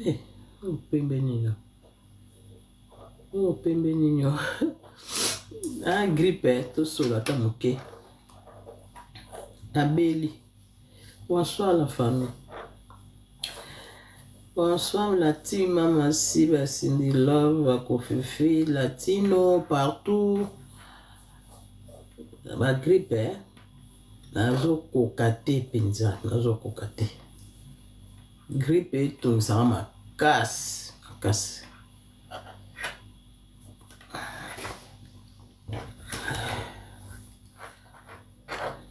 Eh, oyo pembe nini oyo pembe nini ah, grippe eh, tosola ata moke nabeli bonsoir la famille bonsoir la team mama si basindi love bakofifi latino partout bagrippe eh? nazokoka te mpenza nazokoka te Grippe etungisaka makasi makasi.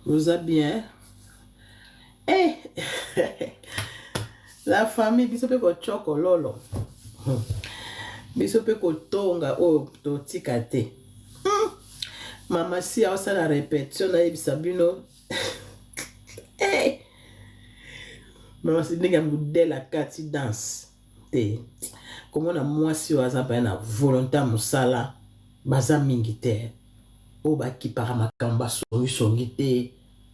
Oza bien? Eh! La famille biso mpe kochoko lolo. Biso mpe kotonga oyo totika te. Hmm. Mama si aosala repetition nayebisa bino hey! Mama ndenge ya modele akati danse te komona mwasi oyo aza mpenza na volonté ya mosala baza mingi te oyo bakipaka makambo basongisongi te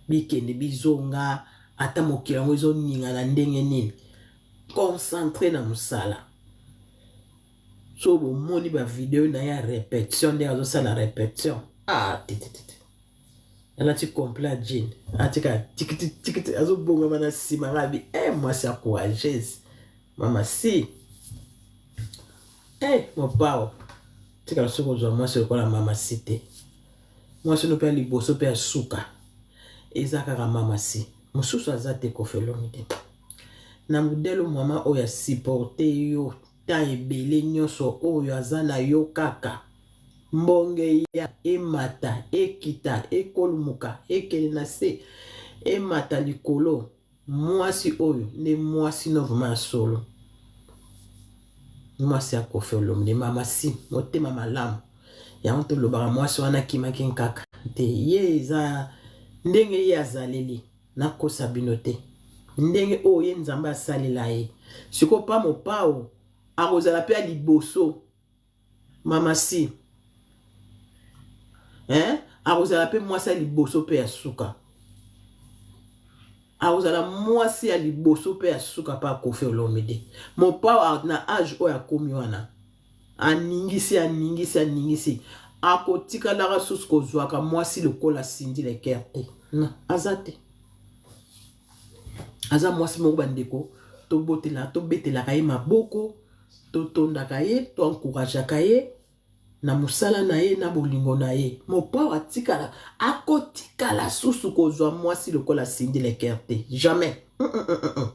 bikende bizonga ata mokili yango ezoningana ndenge nini concentre na mosala so bomoni bavideo na ye ya repetition ndenge azosala repetition ah tetetete alati complet ya jean atika tikiti tikiti azobongama na nsima nga abi e eh, mwasi ya courageuse mama si e eh, mopao tikala soki ozwa mwasi lokola mama si te mwasi no mpe ya liboso mpe ya suka eza kaka mama si mosusu aza te Koffi Olomide na modele mama oyo asupporte yo temps ebele nyonso oyo aza na yo kaka mbonge eya emata ekita ekolumuka ekende na se emata likolo mwasi oyo nde mwasi no vraiment ya solo mwasi ya Koffi Olomide mama si motema malamu yango tolobaka mwasi wana akimaki nkaka te ye eza ndenge ye azaleli nakosa bino te ndenge oyo ye nzambe asalela ye sikoyo pa mopao akozala mpe ya liboso mama si eh? akozala mpe mwasi ya liboso mpe ya suka akozala mwasi ya liboso mpe ya suka mpe Koffi Olomide mopao na age oyo akomi wana aningisi aningisi aningisi akotikalaka susu kozwaka mwasi lokola Cindy Le Cœur te non aza te aza mwasi moko bandeko tobotela tobetelaka ye maboko totondaka ye toencourageaka ye na mosala na ye na bolingo na ye mopao atikala akotikala susu kozwa mwasi lokola Cindy Le Cœur te jamais mm -mm -mm -mm.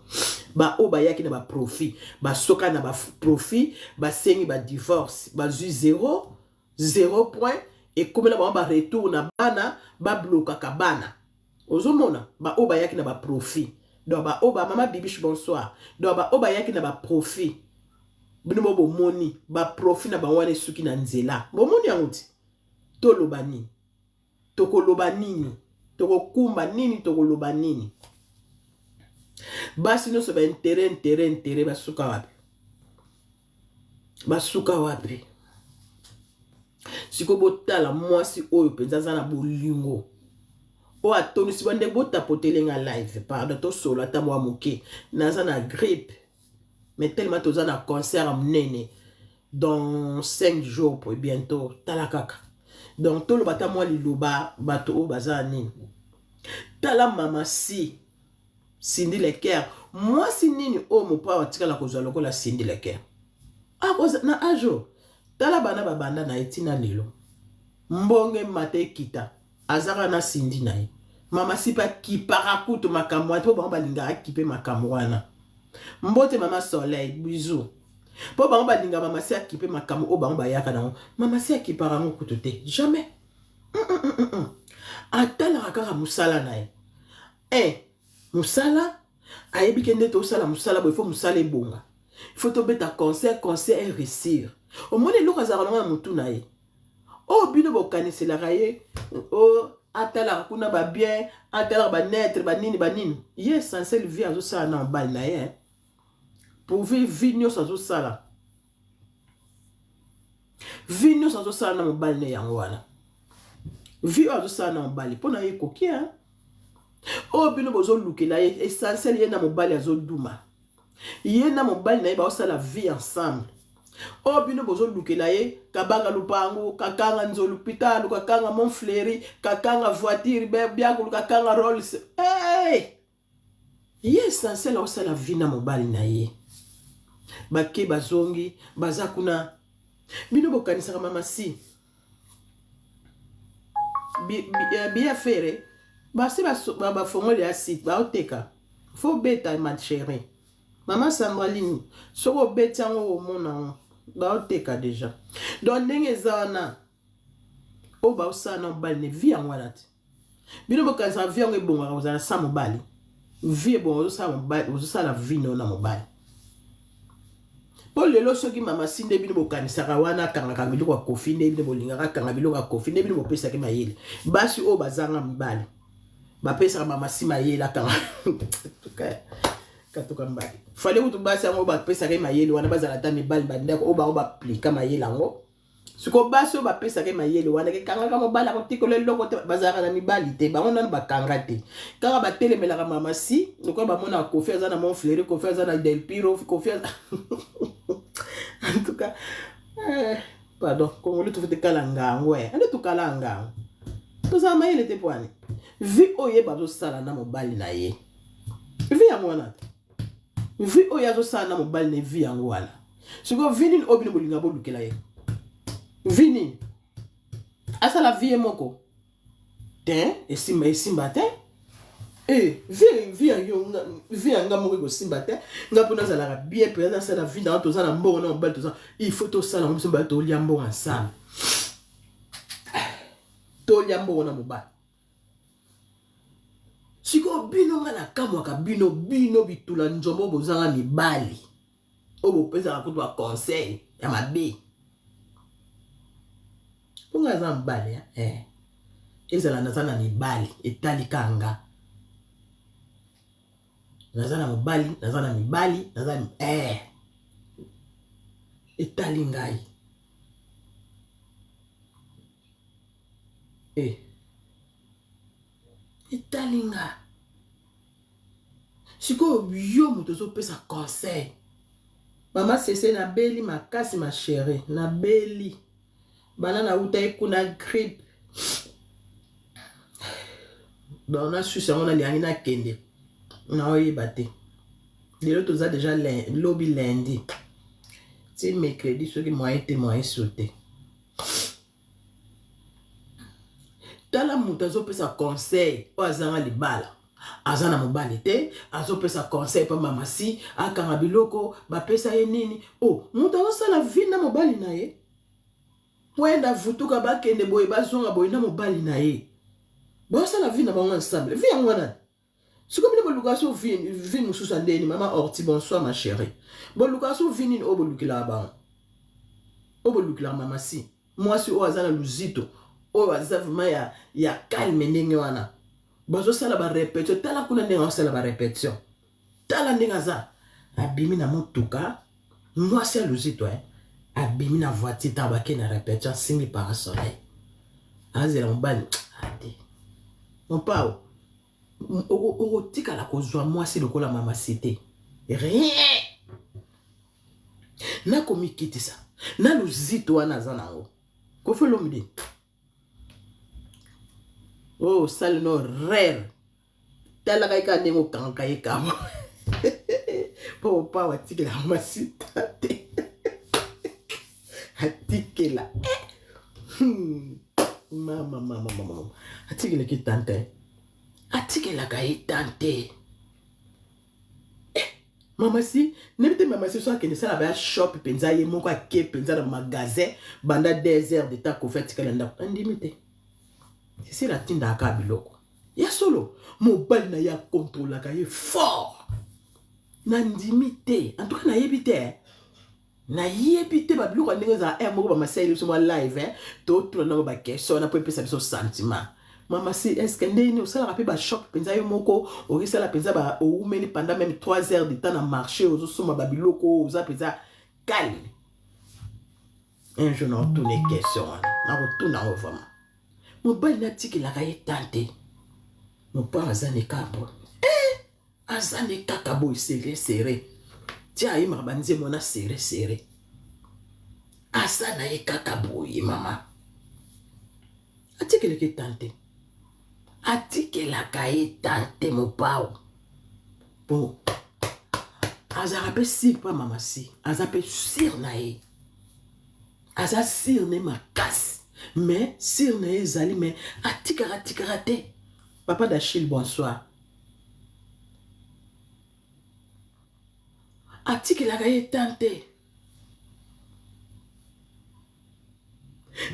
baoyo bayaki na baprofit basoka na baprofit basengi badivorce bazwi 0 0 point ekomela bango baretour na bana bablokaka bana ozomona baoyo bayaki na baprofit donc baoyo bamama bibiche bonsoir donc baoyo bayaki na baprofit bino mo bomoni baprofit na bango wana esuki na nzela bomoni yango ti toloba nini tokoloba nini tokokumba nini tokoloba nini basi nyonso baintérêt intérêt intérêt basuka wapi basuka wapi sikoyo botala mwasi oyo mpenza aza na bolingo oyo atondisi bandeko botapotele nga live pardon tosolo ata mwa moke naza na grippe mais tellement toza na concert ya monene dans 5 jours po bientôt tala kaka donc toloba ata mwa liloba bato oyo baza nini tala mama si Cindy Le Cœur mwasi nini oyo mopao atikala kozwa lokola Cindy Le Cœur na age oyo tala bana babanda na ye ntina lelo mbonge mata ekita azaka na Cindy na ye mama si mpe akipaka kutu makambo wana mpo bango balingaka akipe makambo wana mbote mama soleil bisou mpo bango balingaka mama si akipe makambo oyo bango bayaka nango mama si akipaka yango kutu te jamais mm -mm -mm -mm. atalaka kaka mosala na ye eh, mosala ayebi ke nde tosala mosala boye fo mosala ebonga fo tobeta concert concert e réussir omoni eloko azalaka nango na motu na ye oyo bino bokaniselaka ye o atalaka kuna babien atalaka banetre banini banini ye essentiel vie azosala na mobali na ye pourvu vie nyonso azosala vie nyonso azosala na mobali na yango wana vie oyo azosala na mobali mpo na ye ekoki oyo bino bozolukela ye essentiel ye na mobali azoduma. Ye na mobali na ye baosala vie ensemble. Oyo bino bozolukela ye kabanga lupangu, kakanga nzolu pitalu, kakanga Montfleury, kakanga voiture biakulu, kakanga Rolls. Hey! Ye essentiel aosala vie na mobali na ye. Bake bazongi, baza kuna. Bino bokanisaka mama si. Biya fere basi bafongoli ya site baoteka. Faut beta ma chérie. Mama Sandraline, soki obeti yango omona yango baoteka deja. Donc ndenge eza wana oyo baosala na mobali ne vie yango wana te. Bino bokanisaka vie yango ebongaka kozala sa mobali. Vie ebonga ozosala mobali, ozosala vie no na mobali. Mpo lelo soki mama si nde bino bokanisaka wana akangaka biloko ya Koffi, nde bino bolingaka akanga biloko ya Koffi, nde bino bopesaki mayele. Basi oyo bazanga mibali bapesaka mama si mayele akanga katuka mbali. Fale kutu basi yango bapesaka ye mayele wana bazala ata mibali bandeko oyo bango baplika mayele yango. Siko basi oyo bapesaka ye mayele wana kekangaka mobali akotikela eloko te, bazalaka na mibali te, bango nanu bakanga te, kaka batelemelaka mama si lokola bamonaka Koffi aza na Montfleury, Koffi aza na Del Piro, Koffi aza en tout cas pardon, Congolais tofete kala ngango ande tokala ngango, tozala mayele te po ani vie oyo ye bazosala na mobali na ye, vie yango wana te, vie oyo azosala na mobali na ye, vie yango wana. Sikoyo vie nini oyo bino bolinga bolukela ye? Vie nini? Asala vie ye moko te, esimba esimba te. Vie ya yo, vie ya nga moko ekosimba te. Nga mpo nazalaka bien mpenza, nasala vie nanga, toza na mbongo na mobali, toza il faut tosala ngo biso mobali, tolia mbongo ensemble, tolia mbongo na mobali. Sikoyo bino nga nakamwaka bino, bino bitula nzombo bozanga mibali oyo bopesaka kutu ba conseil ya mabe. Mpo nga aza mobali ezala naza na mibali etali kaka nga, naza na mobali, naza na mibali, naza etali ngai. Etali nga. Sikoyo yo moto ozopesa conseil. Mama Sese, nabeli makasi ma chérie, nabeli bana nauta kuna grippe, donc nasusi yango naliangi nakende naoyeba te. Lelo toza déjà lobi lundi ti mercredi, soki moyen te, moyen so te. Tala moto azopesa conseil oyo azanga libala, aza na mobali te, azopesa conseil mpo mama si akanga biloko bapesa ye nini. O moto azosala vie na mobali na ye, po vutuka bakende boye bazonga boye na mobali na ye, bazosala vie na bango ensemble. Vie yango wana. Sikoyo bino boluka so vie mosusu ya ndeni. Mama Orti, bonsoir ma chérie. Boluka so vie nini oyo bolukelaka bango, oyo bolukelaka mama si, mwasi oyo aza na luzito, oyo aza vraiment ya calme ndenge wana. Bazosala barépétition, tala kuna ndenge azosala barépétition, tala ndenge aza abimi na motuka, mwasi ya luzito abimi na voiture ntango bake na répétition, asimbi parasoleil, azela mobali ate mopao. Okotikala kozwa mwasi lokola mama si te, rien nakomikitisa na luzito wana aza nango. Koffi Olomide oyo osali no rare, talaka ye kaka ndenge okangaka ye kamo mpo mopawa atikela masita te, atikela mama mama mama, atikelaki tante, atikelaka ye tante. Mama si nebi te, mama si so akende sala baya shop mpenza, ye moko ake mpenza na magasin banda 2 heures de temps, Koffi atikala ndako, andimi te. Sesile atindaka biloko ya solo, mobali na ye akontrolaka ye fort, nandimi te. En tout cas nayebi te, nayebi te babiloko ya ndenge ezala. Aire moko bamasali biso mwa live, totuna nango baquestion wana mpo epesa biso sentiment. Mama si, est ce que ndenge osalaka mpe bashop mpenza yo moko, okisala mpenza owumeli pendant même 3 heures de temps na marché, ozosomba babiloko, oza mpenza calme? Un jour naotuna question wana, nakotuna yango vraiment. Mobali natikelaka ye tante, mopara aza ne kaka boye, aza ne kaka boye, serré serré. Ti ayembaka banzembo wana sere sere. Aza na ye kaka boye mama. Atikelaka ye tante. Atikelaka ye tante mopao. Po azalaka mpe sire mpa mama si. Aza mpe sire na ye. Aza sire ne makasi. Mais sire na ye ezali mais atikaka tikaka te. Papa d'Achille bonsoir. Atikelaka ye temps te.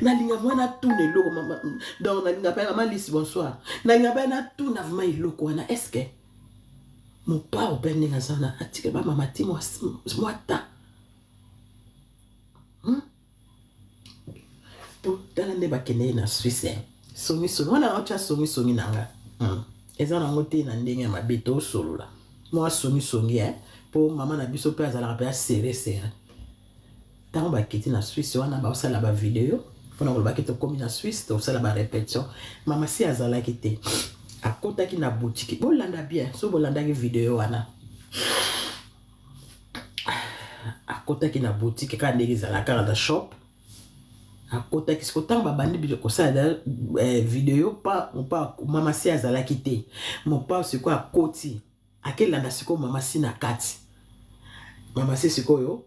Nalinga vraiment natuna eloko mama donc nalinga mpe mama Lisi bonsoir. Nalinga mpe natuna vraiment eloko wana est ce que mopao mpe ndenge aza wana atikela ba mama ti mwa temps hmm? Po tala nde bakende ye na Suisse eh. Songisongi wana otya songisongi na nga Eza nango te na ndenge ya mabe tosolola mwa songisongi eh. Po mama na biso mpe azalaka mpe asere sere ntango bakiti na Suisse wana baosala ba video mpona kolobaki tokomi na Suisse tosala ba repetition. Mama si azalaki te, akotaki na boutique. Bolanda bien, so bolandaki video wana akotaki na boutique kaka ndenge ezalaka kaka na shop akotaki siko ntango babandi kosala eh, video pa mopa mama si azalaki te mopa sikoyo akoti akelanda sikoyo mama si na kati mama si sikoyo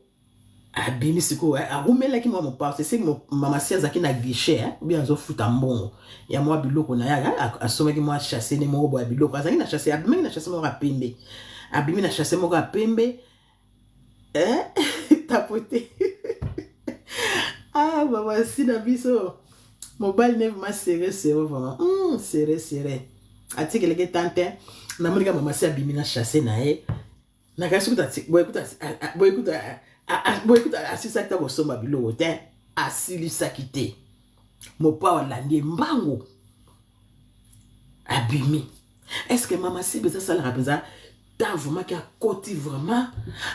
abimi sikoyo eh, arumelaki mwa mopa sese mama si azalaki na guichet eh, bien azofuta mbongo ya mwa biloko na ye eh, asomaki mwa chasse ne moko boya biloko azalaki na chasse abimaki na chasse moko ya pembe abimi na chasse moko ya pembe eh, tapote ah mama si na biso mobali ne vraiment serré serré vraiment serré serré atikeleke tante namoni ka mama si abimi na chasse na ye nakasi kuta boye kuta boye kuta boye kuta asilisaki ta kosomba biloko te asilisaki te mopao alandi ye mbangu abimi est ce que mama sibe ezasalaka mpenza ta vraiment ki akoti vraiment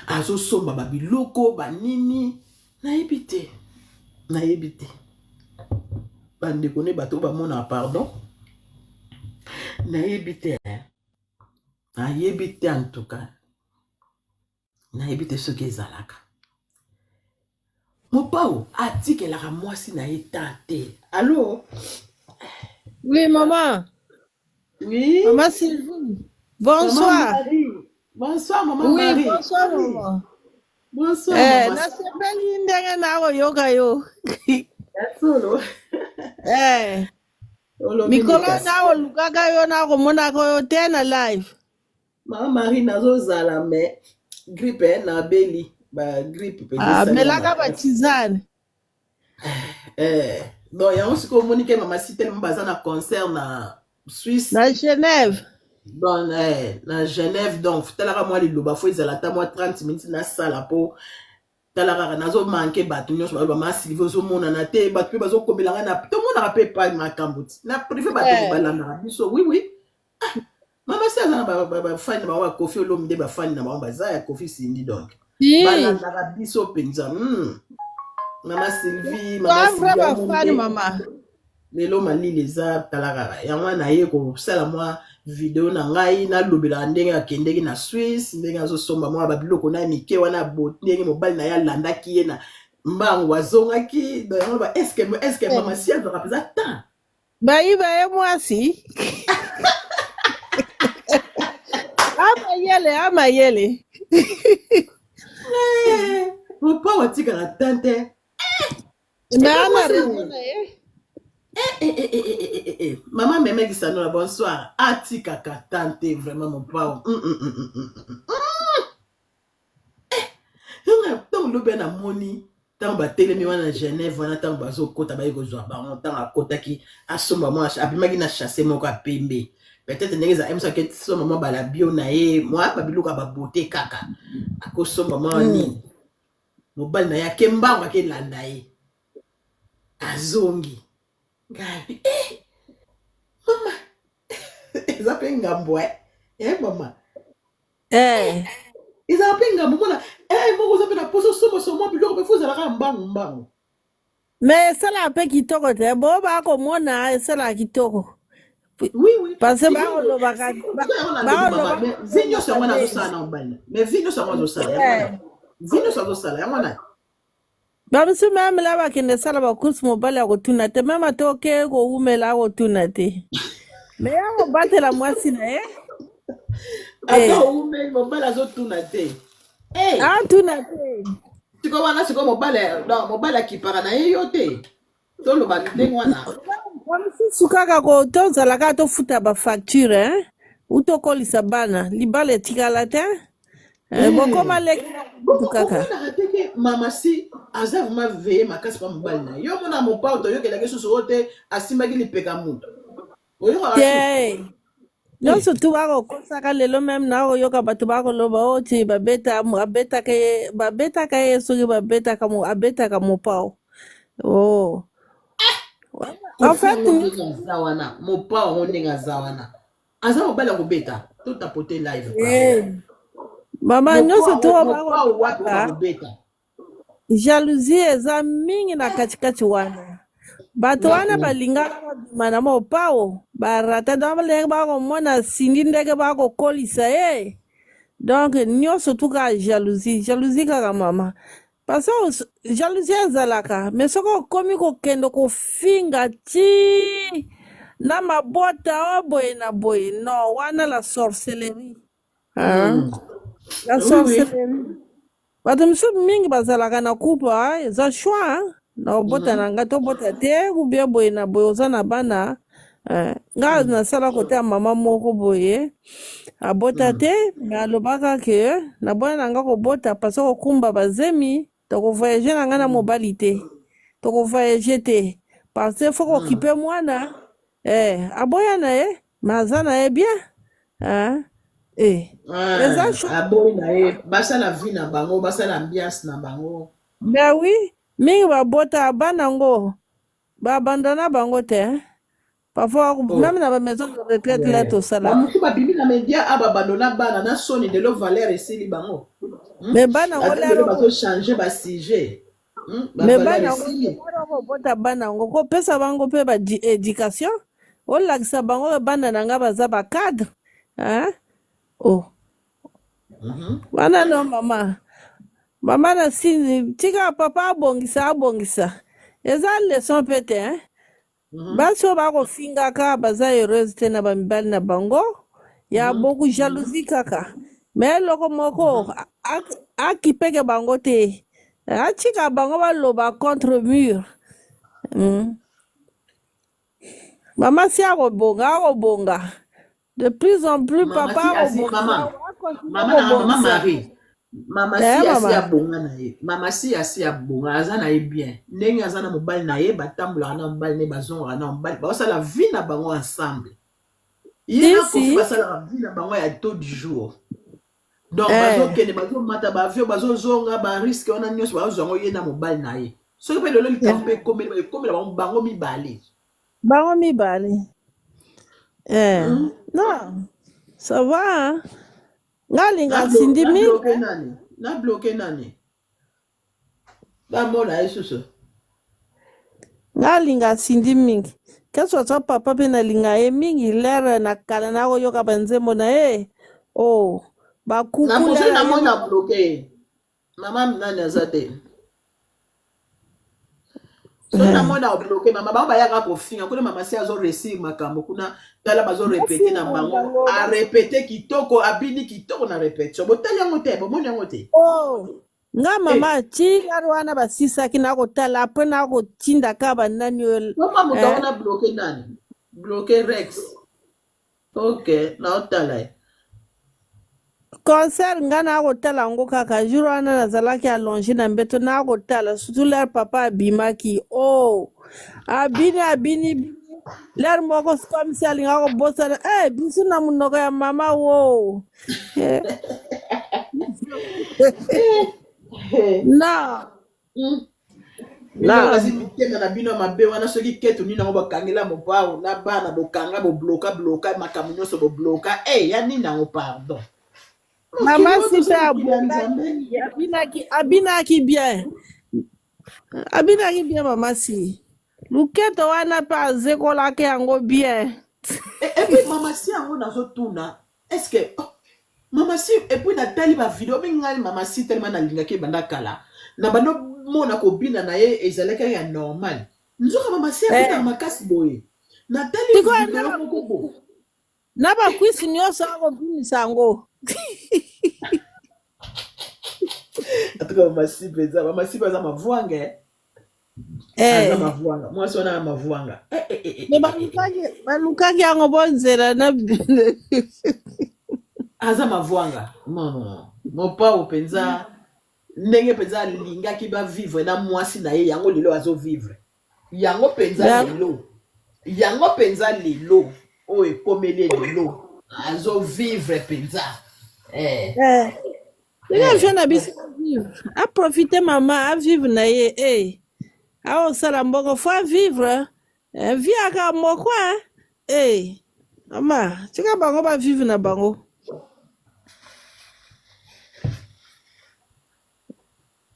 azosomba babiloko banini nayebi te nayebi te bandeko ne bato oyo bamonaka pardon nayebi te nayebi te en tout cas nayebi te soki ezalaka mopao atikelaka mwasi na ye temps te allo Oui, maman. Oui. Maman Sylvie. Bonsoir. Maman Marie. Bonsoir, maman oui, Marie. Bonsoir, maman. Bonsoir, eh, maman. Nasepeli ndenge nakoyoka yo. Ya solo. Eh. Olobi Mikolo likasi. nakolukaka yo nakomonaka yo te na live. Maman Marie nazozala mais grippe eh, nabeli ba grippe mpenza Ah, esali nga melaka ba makasi. tisane. Eh, bon yango sikoyo omoni ke mama si tellement baza na concert na Suisse. Na Genève. Bon, eh, na Genève donc talaka mwa liloba fo ezala ata mwa 30 minutes nasala po tala kaka nazo manke bato nyonso baloba ma Sylvie ozomonana te bato mpe bazokomela ngai na tomonaka mpe epai makambo ti na prive bato Eh. balandaka biso oui oui ah, mama si aza na bafani na bango ba Koffi Olomide bafani na bango baza ya Koffi Cindy donc Si. balandaka biso mpenza Mama Sylvie mama Toi vrai Sylvie bafani omoni te mama. lelo malili eza tala kaka yango wana naye kosala mwa video na ngai nalobelaka ndenge akendeki na Suisse ndenge azosomba mwa babiloko na ye mike wana ndenge mobali na ye alandaki ye na mbangu azongaki donc yango ba est-ce que mama si azwaka mpenza temps Bayiba ye mwasi. Amayele, amayele. mopao atikaka temps te Mais ana raison na ye. Eh, eh, eh, eh, eh, eh, eh. Mama Meme Kisanola, bonsoir. Atikaka temps te vraiment mopao. Ntango lobi namoni ntango batelemi wana na Genève wana ntango bazokota baye kozwa bango ntango akotaki asomba mwa abimaki na chasse moko ya pembe peut-être ndenge eza moso akesomba mwa balabio na ye mwa babiloko ya babote kaka akosomba mwa nini mobali na ye ake mbango akelanda ye azongi ngai eh, mama eza mpe ngambo eh? Eh, mama Eh. ezala mpe ngambo mona eh, moko oza mpe na poso somosoma biloko mpe fo ozalaka mbangu mbangu Mais esalaka mpe kitoko te bo bakomona esalaka kitoko oui oui parce que bakolobaka vi nyonso yango wana azosala na mobali mais vi nyonso yango azosala yango wana. Vie nyonso azosala yango wana. Bamosusu meme la bakende sala bacourse, mobali akotuna te, meme ata oke kowumela, akotuna te, me ya kobatela mwasi na ye. Ata Eh. owumeli, mobali azotuna te. Hey! Atuna te. Sikoyo wana, sikoyo mobali, donc mobali akipaka na ye yo te, toloba ndenge wana. Bamosusu kaka tozala kaka tofuta bafacture, hein? Utokolisa bana, libala etikala te. Eh, bokoma leki na kutu kaka. Omonaka te ke mama si aza vraiment veye makasi mpa mobali na ye. Yo omona mopao, toyokelaki susu oyo te, asimbaki lipeka moto, oyokaka susu. Te, nyonso tu bakokosaka. Lelo meme na oyoka bato bakoloba oyo ti babeta, abetaka ye, babetaka ye, soki babetaka abetaka mopao oh. En Kofi fait yango ndenge aza wana, mopao yango ndenge aza wana, aza mobali ya kobeta totapote live, pardon. Eh, mama, nyonso tu oyo Mopao wapi oyo bakolobaka, bakobeta? Jalousie eza mingi na katikati wana. Bato wana balingaka babima na mopao, barata. Donc ndenge bakomona Cindy, ndenge bakokolisa ye, donc nyonso tu kaka jalousie, jalousie kaka, mama, parce que jalousie ezalaka, mais soki okomi kokende kofinga ti na mabota oyo boye na boye, non, wana la sorcellerie, hein? La sorcellerie. Bato mosusu mingi bazalaka na couple, ah, eza choix, hein? Na obota na ngai, tobota te, ou bien boye na boye, oza na bana, eh, nga nasala kote ya mama moko boye, abota te, me alobaka ke naboya na nga kobota parce kokumba bazemi, tokovoyage na ngai na mobali te, tokovoyage te parce que faut kokipe mwana. Eh, aboya na ye, me aza na ye bien, hein? Eh, eza choix. Aboyi na ye, basala vie na bango, basala ambiance na bango. Ben oui, mingi babota bana yango, babandona bango te, hein? Parfois Oh. même na bamaison de retraite la tosalaka. Bamosusu babimi na media a babandona bana na soni, lelo valeur esili bango. Me bana yango Ata lelo lero bazochange basujet. Me Bavaleur bana yango esili. lero kobota bana yango, kopesa bango mpe baéducation, olakisa bango bana na nga baza bacadre, hein? Oh. Wana no mama, mama na sini, tika papa abongisa, abongisa, eza leçon mpe te, hein? Basi oyo bakofingaka baza heureuse te na bamibali na bango ya boku, jalousie kaka. Me eloko moko akipeke bango te, atika bango baloba contre mur. Mama si akobonga, akobonga de plus en plus. Mama Papa si asi akobongisa. Mama Akontinue mama na mama kobongisa. Marie, mama Eh, si asi mama. abonga na ye. Mama si asi abonga, aza na ye bien ndenge aza na mobali na ye, batambolaka na mobali na ye, bazongaka na mobali, baosala vie na bango ensemble, ye Si na Kofi. Si. Basalaka vie na bango ya taux du jour, donc Eh. bazokende, bazomata baavion, bazozonga, barisque wana nyonso bazozwa yango ye na mobali na ye. Soki mpe lelo likambo mpe ekomeli, ekomela bango, bango mibale. Bango mibale, eh. Non, ça va, hein? Nga alinga Cindy mingi. Nabloke nani? Nabloke nani? Bamona ye susu. Nga alinga Cindy mingi, keso aza papa mpe nalinga ye mingi. Lere na kala nakoyoka banzembo na ye o bakuku. Na mosali lere ye. Namoni na bloke ye, mama nani aza te. Soki namoni na bloke mama, bango bayaka kofinga kuna. Mama si azoresir makambo kuna, tala bazorepete na bafinga bango. Bango. Arepete kitoko, abini kitoko na répétition. Botali yango te, bomoni yango te. Oh, nga mama ti lare wana basisaki nakotala, apres nakotinda kaka banani oyo. Koma moto yango Eh, na bloke nani? Bloke Rex, ok, naotala ye. Concert nga nakotala yango kaka jour wana nazalaki allongé na mbeto, nakotala surtout lere papa abimaki. Oh, abini, abini lere moko comme si alinga kobosana, eh, biso na monoko ya mama wo, eh. Non. Bino Non. kasi mitema na bino ya mabe wana, soki keto nini yango bakangela mopao na bana, bokanga, bobloka, bloka makambo nyonso, bobloka e ya nini yango, pardon. Mama Mokili oyo si mpe toza mokili ya Nzambe. abongaki, abinaki, abinaki bien, abinaki bien. Mama si luketo wana mpe azekolaki yango bien. Et puis mama si yango nazotuna, est ce que oh, Mama si, et puis natali ba video mingi ngai mama si tellement nalingaki ebanda kala na bando mona kobina na ye ezalaki ya normal. Nzoka mama si abinaka makasi boye. Natali Sikoyo video na moko bo. Na bakwisi nyonso akobimisa yango. En tout cas mama si mpenza, mama si mpe aza mavwanga eh. Aza mavwanga. Mwasi wana ya mavwanga. Eh, eh, eh, eh, Me eh, eh, eh. balukaki yango bonzela na Aza mavwanga. Non, non, non. Mopao mpenza ndenge mpenza alingaki bavivre na mwasi na ye, yango lelo azovivre. Yango mpenza lelo. Yango mpenza lelo oyo ekomeli ye lelo azovivre mpenza. Eh. Tika Eh. vie na biso avivre, aprofite mama avivre na ye eh. Aosala mbongo fo avivre eh, vie aka moko eh. Eh. Mama tika bango bavivre na bango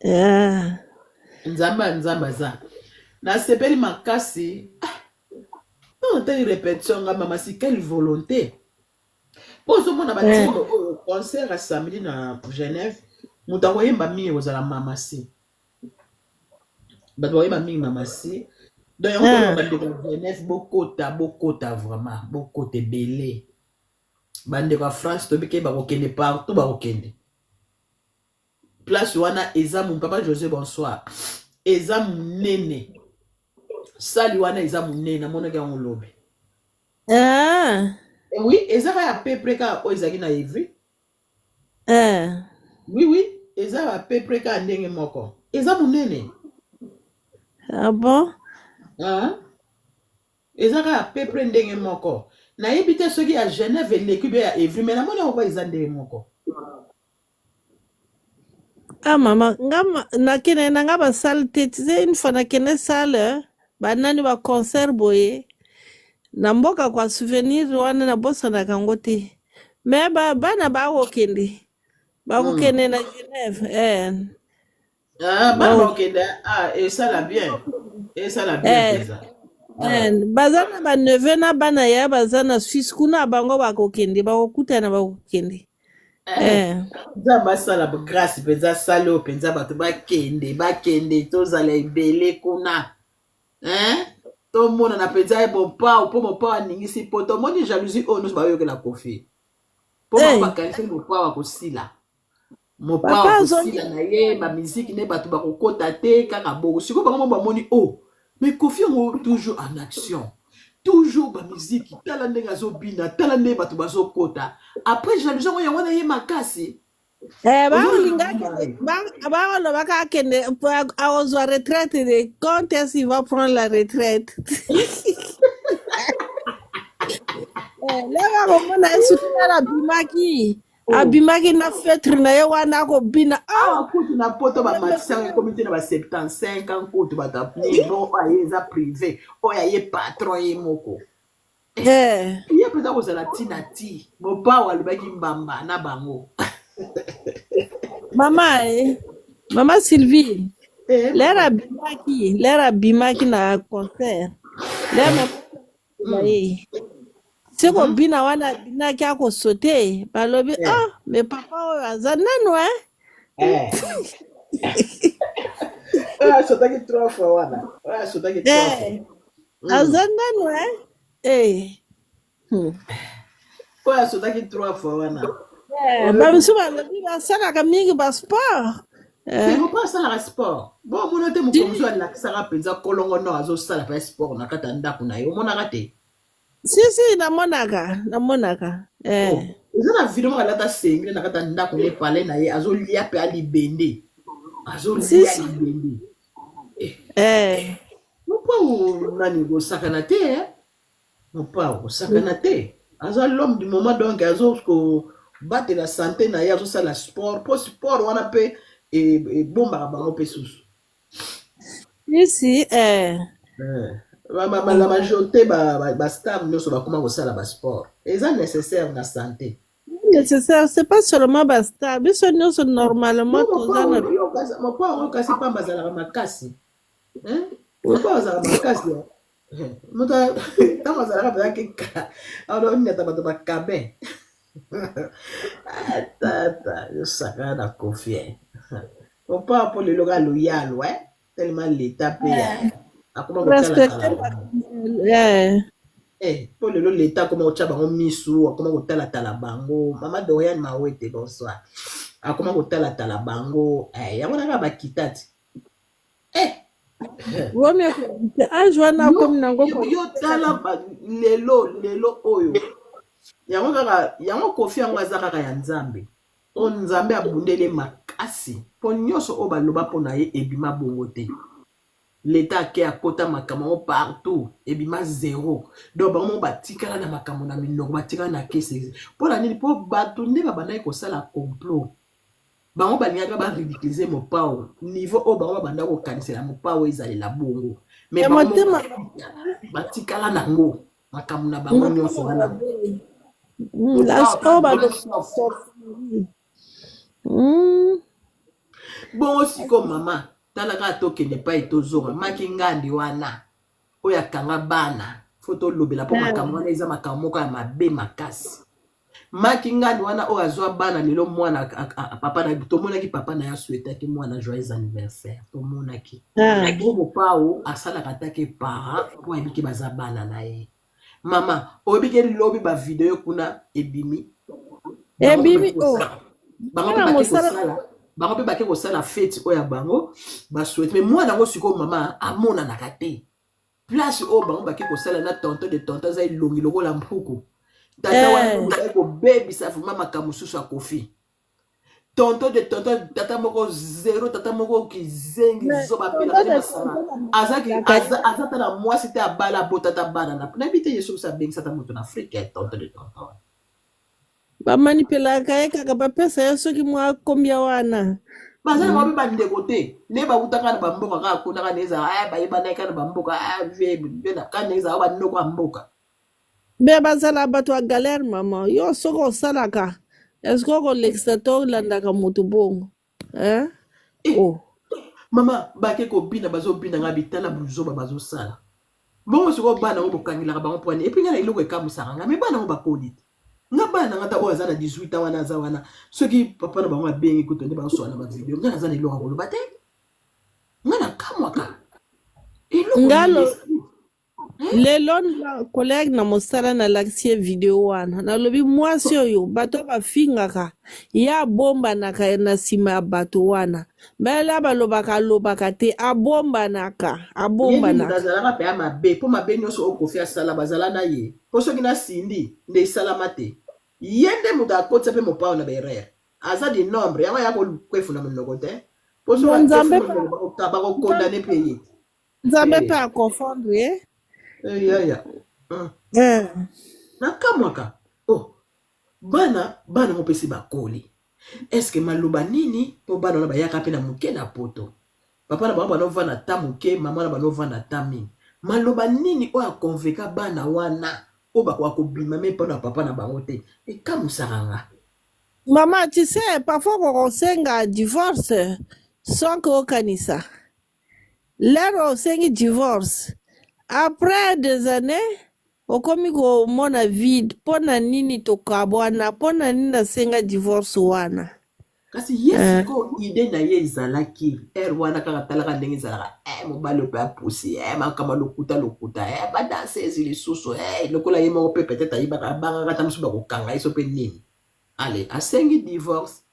yeah. Nzambe ya Nzambe aza. Nasepeli makasi. Ah, natali répétition nga mama si quelle volonté. Po ozomona batimbe oyo concert ya samedi na Genève, moto akoyemba mingi kozala mama si. Bato bakoyemba mingi mama si. Donc yango toloba bandeko ya Genève bokota, bokota vraiment, bokota ebele. Bandeko ya France toyebi ke bakokende partout bakokende. Place wana eza mon papa José bonsoir. Eza munene. Sali wana eza munene namonaki yango lobi. Eh oui, eza kaka à peu près kaka oyo ezalaki na Ivry. Oui oui, eza à peu près kaka ndenge moko. Eza munene. Ah bon? Ah. Eza kaka à peu près ndenge moko. Nayebi te soki ya Genève eleki be ya Ivry, mais namoni yango eza ndenge moko. Ah mama, nga nakende na nga basale te, tu sais une fois nakende salle banani ba concert boye na mboka kwa souvenir wana nabosanaka yango te. Mais ba bana bakokende bakokende na Genève eh. Ah, bana bakokende ah, esala bien, esala bien mpenza. Eh, baza na ba neveu na bana ya baza na Suisse kuna bango bakokende bakokutana bakokende. Nzambe asala grâce mpenza, asala oyo mpenza bato bakende bakende, tozala ebele kuna hein? Tomonana mpenza ye Mopao, mpo Mopao aningisi po tomoni jalousie oyo nyonso bayokela Kofi mpo bango bakanisi Mopao akosila, Mopao Papa azongi akosila na ye bamiziki ne bato bakokota te kaka bongo. Sikoyo bango mo bamoni o mais Kofi yango toujours en action, toujours bamiziki, tala ndenge azobina, tala ndenge bato bazokota. Après jalousie yango yango wana ye makasi. Baolinga akende, baolobaka akende akozwa retraite de quand est-ce qu'il va prendre la retraite? Lelo akomona ye soki nani abimaki abimaki na feutre na ye wana akobina. Awa kutu na poto bamatisi yango ekomi te na ba 75 ans kutu bato bon, oyo aye eza privé, oyo aye patron ye moko. Ye mpenza kozala ntina ti Mopao alobaki mbamba na bango. Mama mama Sylvie, lere abimaki, lere abimaki na concert, lere mama na ye se kobina wana abinaki akosote, balobi ah mais papa oyo aza nanu eh. Oyo asotaki trois fois wana, oyo asotaki trois fois. Aza nanu eh. Oyo asotaki trois fois wana. Bamisu balobi basalaka mingi basport. Mopao asalaka sport bo omona te moto mosusu alakisaka mpenza kolongono azosala mpe sport na kati ya ndako na ye, omonaka te? Si si, namonaka, namonaka. Eza na video moko alata singlet na kati ya ndako nde pale na ye, azolia mpe alibende, azolia libende. Mopao nani kosakana te, Mopao kosakana te, aza l'homme du moment, donc azokobatela santé na ye, azosala sport mpo sport wana mpe ebombaka bango mpe susu. Si si. La majorité bastar nyonso bakoma kosala basport, eza nécessaire na santé. Nécessaire, c'est pas seulement bastar, biso nyonso normalement toza na Mopao yango kasi pamba azalaka makasi, Mopao azalaka makasi. Moto ntango azalaka mpenza keka aloniata bato bakabin. Ah, tata yosakana na Koffi eh. Opa mpo lelo kaka loyalo eh? Tellement leta mpe ya akoma Respecte kotalatala bango. Eh. Eh, mpo lelo leta akoma kotya bango misu, akoma kotalatala bango. Mama Doriane Mawete, bonsoir. Akoma kotalatala bango eh, yango naka bakita ti eh. Vomi age wana Yo, akomi nango yo, yo tala lelo lelo oyo yango kaka yango Koffi yango aza kaka ya Nzambe, oyo Nzambe abundeli ye makasi mpo nyonso oyo baloba mpo na ye ebima bongo te. Leta ake akota makambo yango partout, ebima zero. Donc bango moko batikala na makambo na minoko, batikala na kese. Mpo na nini? Mpo bato nde babandaki kosala complot. Bango balingaka baridiculiser Mopao, niveau oyo bango babanda kokanisela Mopao ezalela bongo, mais Ya bango moko motema. batikala nango makambo na bango nyonso Motema wana. mabe. Mopao Oyo mpe baloba sauf Bongo sikoyo mama, tala kaka, tokende epai tozonga maki ngandi wana oyo akanga bana. Fo tolobela mpo makambo wana eza makambo moko ya mabe makasi. Maki ngandi wana oyo azwa bana lelo, mwana papa na tomonaki, papa na ye asouhaitaki mwana joyeux anniversaire, tomonaki. Po Mopao asalaka atake parent mpo ayebi ke baza bana na ye. Mama, oyebi ke lobi bavideo kuna ebimi, bango mpe Ebimi bake o kosala, bango mpe mpona bake mosala. kosala, bango mpe bake kosala fête oyo ya bango basouhaite. Mais mwana yango sikoyo, mama, amonanaka te place oyo bango bake kosala na tonton de tonton. Aza elongi lokola mpuku, tata wana mpe moto aye kobebisa vraiment makambo mosusu ya Koffi. Tonton de tonton, tata moko zero, tata moko kizengi. Mais Zoba. tonton Apelaka nde de masanga. tonton Azaki na aza ta na mwasi te, abala, abota ta bana na nayebi te. Ye soki abengisa ta moto na Afrike, tonton de tonton. Bamanipelaka ye kaka, bapesa ye soki mwa kombia wana. Baza na bango mpe bandeko te, nde bawutaka na bamboka kaka kuna, kaka nde ezala bayebanaki kaka na bamboka kaka nde ezala banoko ya mboka. Me bazala bato ya galère. Mama, yo soki osalaka, est-ce okolekisa to olandaka motu bongo, eh? Eh, Oh. mama, bake kobina, bazobina nga bitala buzoba bazosala bongo. Sikoyo bana yango bokangelaka bango mpwani? Et puis nga na eloko ekamusaka nga, mais bana yango bakoli te. Nga bana nga ta oyo aza na 18 ans wana aza wana, soki papa na bango abengi kutu nde bazoswala na bavideo, nga naza na eloko ya koloba te. Nga nakamwaka eloko Nga nini. Lelo na collègue na mosala, nalakisi ye video wana, nalobi mwasi oyo bato bafingaka ye, abombanaka na nsima ya bato wana. Mbela balobaka, alobaka te, abombanaka. Ye nde moto Abombanaka. Azalaka mpe ya mabe, mpo mabe nyonso oyo Koffi asala bazala na ye. Mpo soki nasindi nde esalama te, ye nde moto akotisa mpe Mopao na baerreur. Aza du nombre yango aya kokwefu na monoko te, mpo soki Bo akwefu Nzambe monoko, bakokondane mpe ye. Nzambe mpe aconfondre ye. Yaya. Nakamwaka oh, bana bana ngo mpesi bakoli, est-ce maloba nini? Mpo bana wana bayaka mpe na moke na poto, papa na bango banovanda ta moke, mama na banovanda ta mingi. Maloba nini oyo aconvaincre bana wana oyo bakoka kobima me mpona papa na bango te? Ekamusaka nga. Mama, tu sais, parfois kokosenga divorce sans que okanisa lero osengi divorce, après des années okomi komona vide: mpo na nini tokabwana? Mpo na nini nasenga divorce wana? Kasi ye sikoyo idée na ye ezalaki ere wana kaka, talaka ndenge ezalaka mobali mpe apusi makambo ya lokuta lokuta, badanseuse lisusu, lokola ye moko mpe peut-être ayibaka, abangaka ata mosusu bakokanga ye so mpe nini. Ale asengi divorce.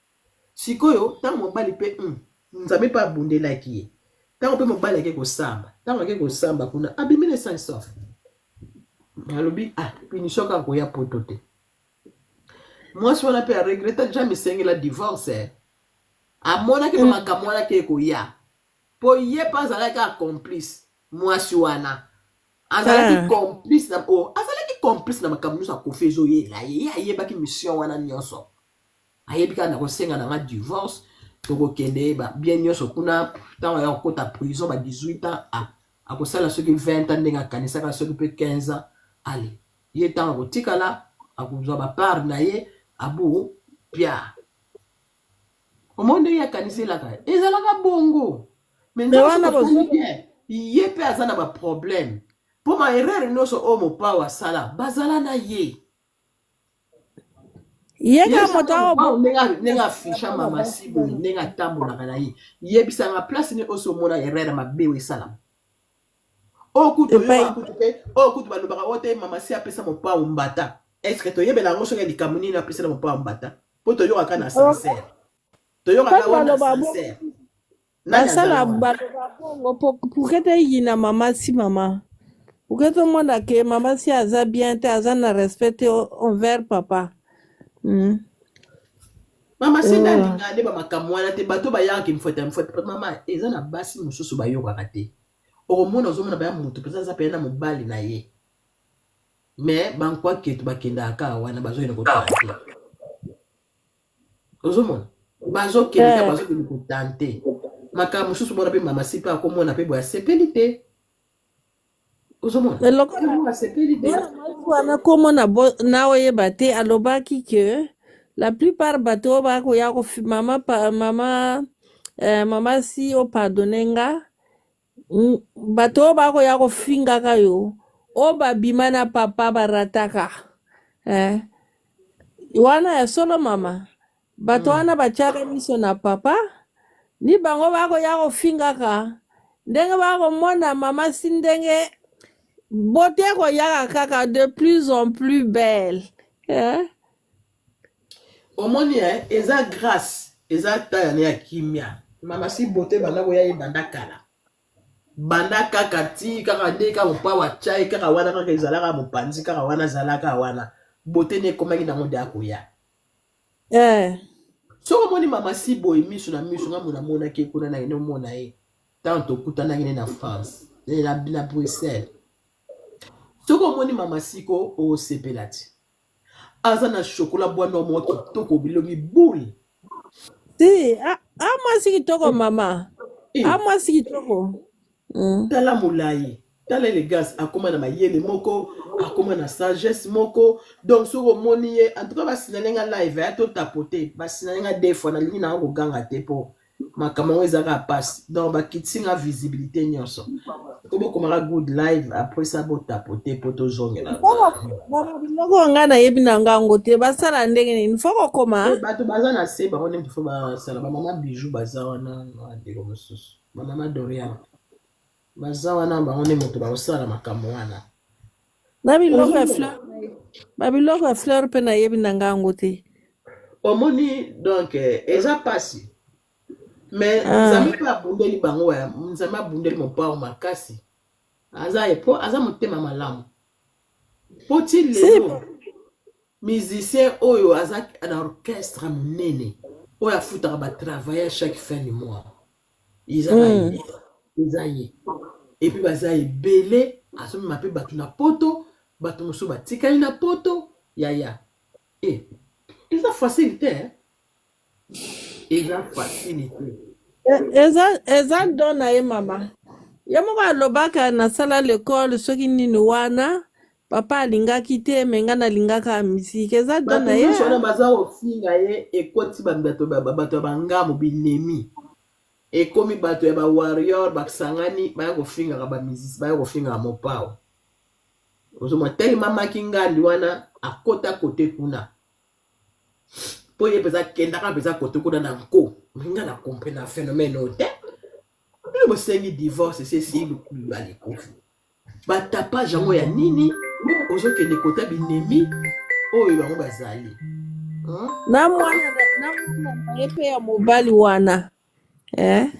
Sikoyo ntango mobali mpe Nzambe mpe abundelaki ye, ntango mpe mobali ake kosamba, ntango ake kosamba kuna, abimi na sain sauf. Alobi ah, punition kaka koya poto te. Mwasi wana mpe aregretter déjà misengela divorce. Amonaki mpe makambo wana ke ekoya, mpo ye mpe azalaki kaka complice. Mwasi wana azalaki complice na oh, azalaki complice na makambo nyonso akofi ezoyela ye. Ye ayebaki mission wana nyonso, ayebi kaka na kosenga na nga divorce, tokokende bien nyonso kuna. Ntango ya kokota prison ba 18 ans, ah, akosala soki 20 ans ndenge akanisaka, soki mpe 15 ans. Ale ye ntango akotikala, akozwa bapart na ye, abu pia. Omoni ndenge akaniselaka, ezalaka bongo. Mais Me nzambe wana soki otali bozo bien, ye mpe aza na baproblème, mpo ma erreur nyonso oyo Mopao asala, bazala na ye. Ye kaka Yebisa moto nga aobo mopao ndenge ndenge afisha mama si boye ndenge atambolaka na ye. Yebisa nga place nini osi omona erreur ya mabe oyo esalama. Oyo kutu epai toyokaka kutu te, oyo kutu balobaka oyo te mama si apesa mopao mbata. Est-ce que toyebela yango soki likambo nini apesela mopao mbata? Po toyokaka na ascenseur. Toyokaka Kati oyo na baloba bongo ascenseur. Nani basala azala wana? baloba bongo pour que toyina mama si mama pour que tomona ke mama si aza bien te aza na respect te envers papa. Mama si nde Oh. alingaka nde bamakambo wana te, bato bayaka kimfweta mfweta. Mama, eza na basi mosusu bayokaka te. Okomona ozomona baya motu mpenza aza pene na mobali na ye, mais bankwaketu bakendaka kaka wana bazokende kotante. Ozomona bazokende kaka Eh. bazokende kotante makambo mosusu bona mpe mama si mpe akomona mpe boye asepeli te. Ozomona Lokola yango asepeli te. mwana mwasi wana komona na oyeba te alobaki ke la plupart bato oyo bakoya kofi mama pa, mama mama si opardone nga bato oyo bakoya kofingaka yo oyo babima na papa barataka eh. Wana ya solo mama bato wana batiaka miso na papa ni bango bakoya kofingaka ndenge bakomona mama si ndenge beauté koyaka kaka de plus en plus belle eh? Omoni eza grâce, eza taya ne ya kimia. Mama si beauté banda koya ye banda kala, banda kaka ti kaka nde kaka mopao atya ye kaka wana, kaka ezalaka mopanzi kaka wana azalaka wana, beauté ne ekomaki nango nde akoya. Eh. Soki omoni mama si boye miso na miso, nga mona amonaki ye kuna na ye nomona ye ntango tokutanaki ne na France na Bruxelles. Soki omoni mama siko osepela ti aza na chocolat bwana moko kitoko bilongi boule. Si a mwasi kitoko mama a mwasi kitoko. Tala molai, tala elegance, akoma na mayele moko, akoma na sagesse moko. Donc soki omoni ye, en tout cas basinale nga live ya to tapote, basinale nga deux fois, nalingi nanga koganga te po makambo yango ezaka pasi. Donc bakitisi nga visibilité nyonso. Ko bokomaka good live après ça botapote po tozongela. Mama biloko nga nayebi na ngango te basala ndenge nini fo kokoma. Bato baza na se bango nde fo basala, bamama bijou baza wana na ndeko mosusu, bamama Dorian baza wana, bango nde moto bakosala makambo wana. Na biloko ya fleur, ba biloko ya fleur mpe nayebi na ngango te. Omoni donc eza pasi, mais Nzambe mpe abundeli bango, Nzambe abundeli mopao makasi, aza po aza motema malamu po ti lelo musicien oyo aza na orchestre monene oyo afutaka batravailleur chaque fin du mois eza ye, eza ye. Et puis baza ebele, azomema mpe bato na poto, bato mosusu batikali na poto yaya. Eza facile te, eza facile te. Eza don na ye mama. Ye moko alobaka nasala l'école soki nini wana papa alingaki te me nga nalingaka musique, eza don Bato na ye. nyonso wana baza kofinga ye, ekoti bato ya bangambo binemi, ekomi bato ya bawarrior basangani baya kofingaka bamusicien, baya kofingaka mopao. Ozomona telema maki ngandi wana akota kote kuna po ye mpenza akendaka mpenza kote kuna na nko. Nga na comprendre na phénomène oyo te. Bino bosengi divorce esi esili balikufi batapage yango ya nini ozokende kota binemi oyo bango bazali. Na mwana na ye mpe ya mobali wana eh?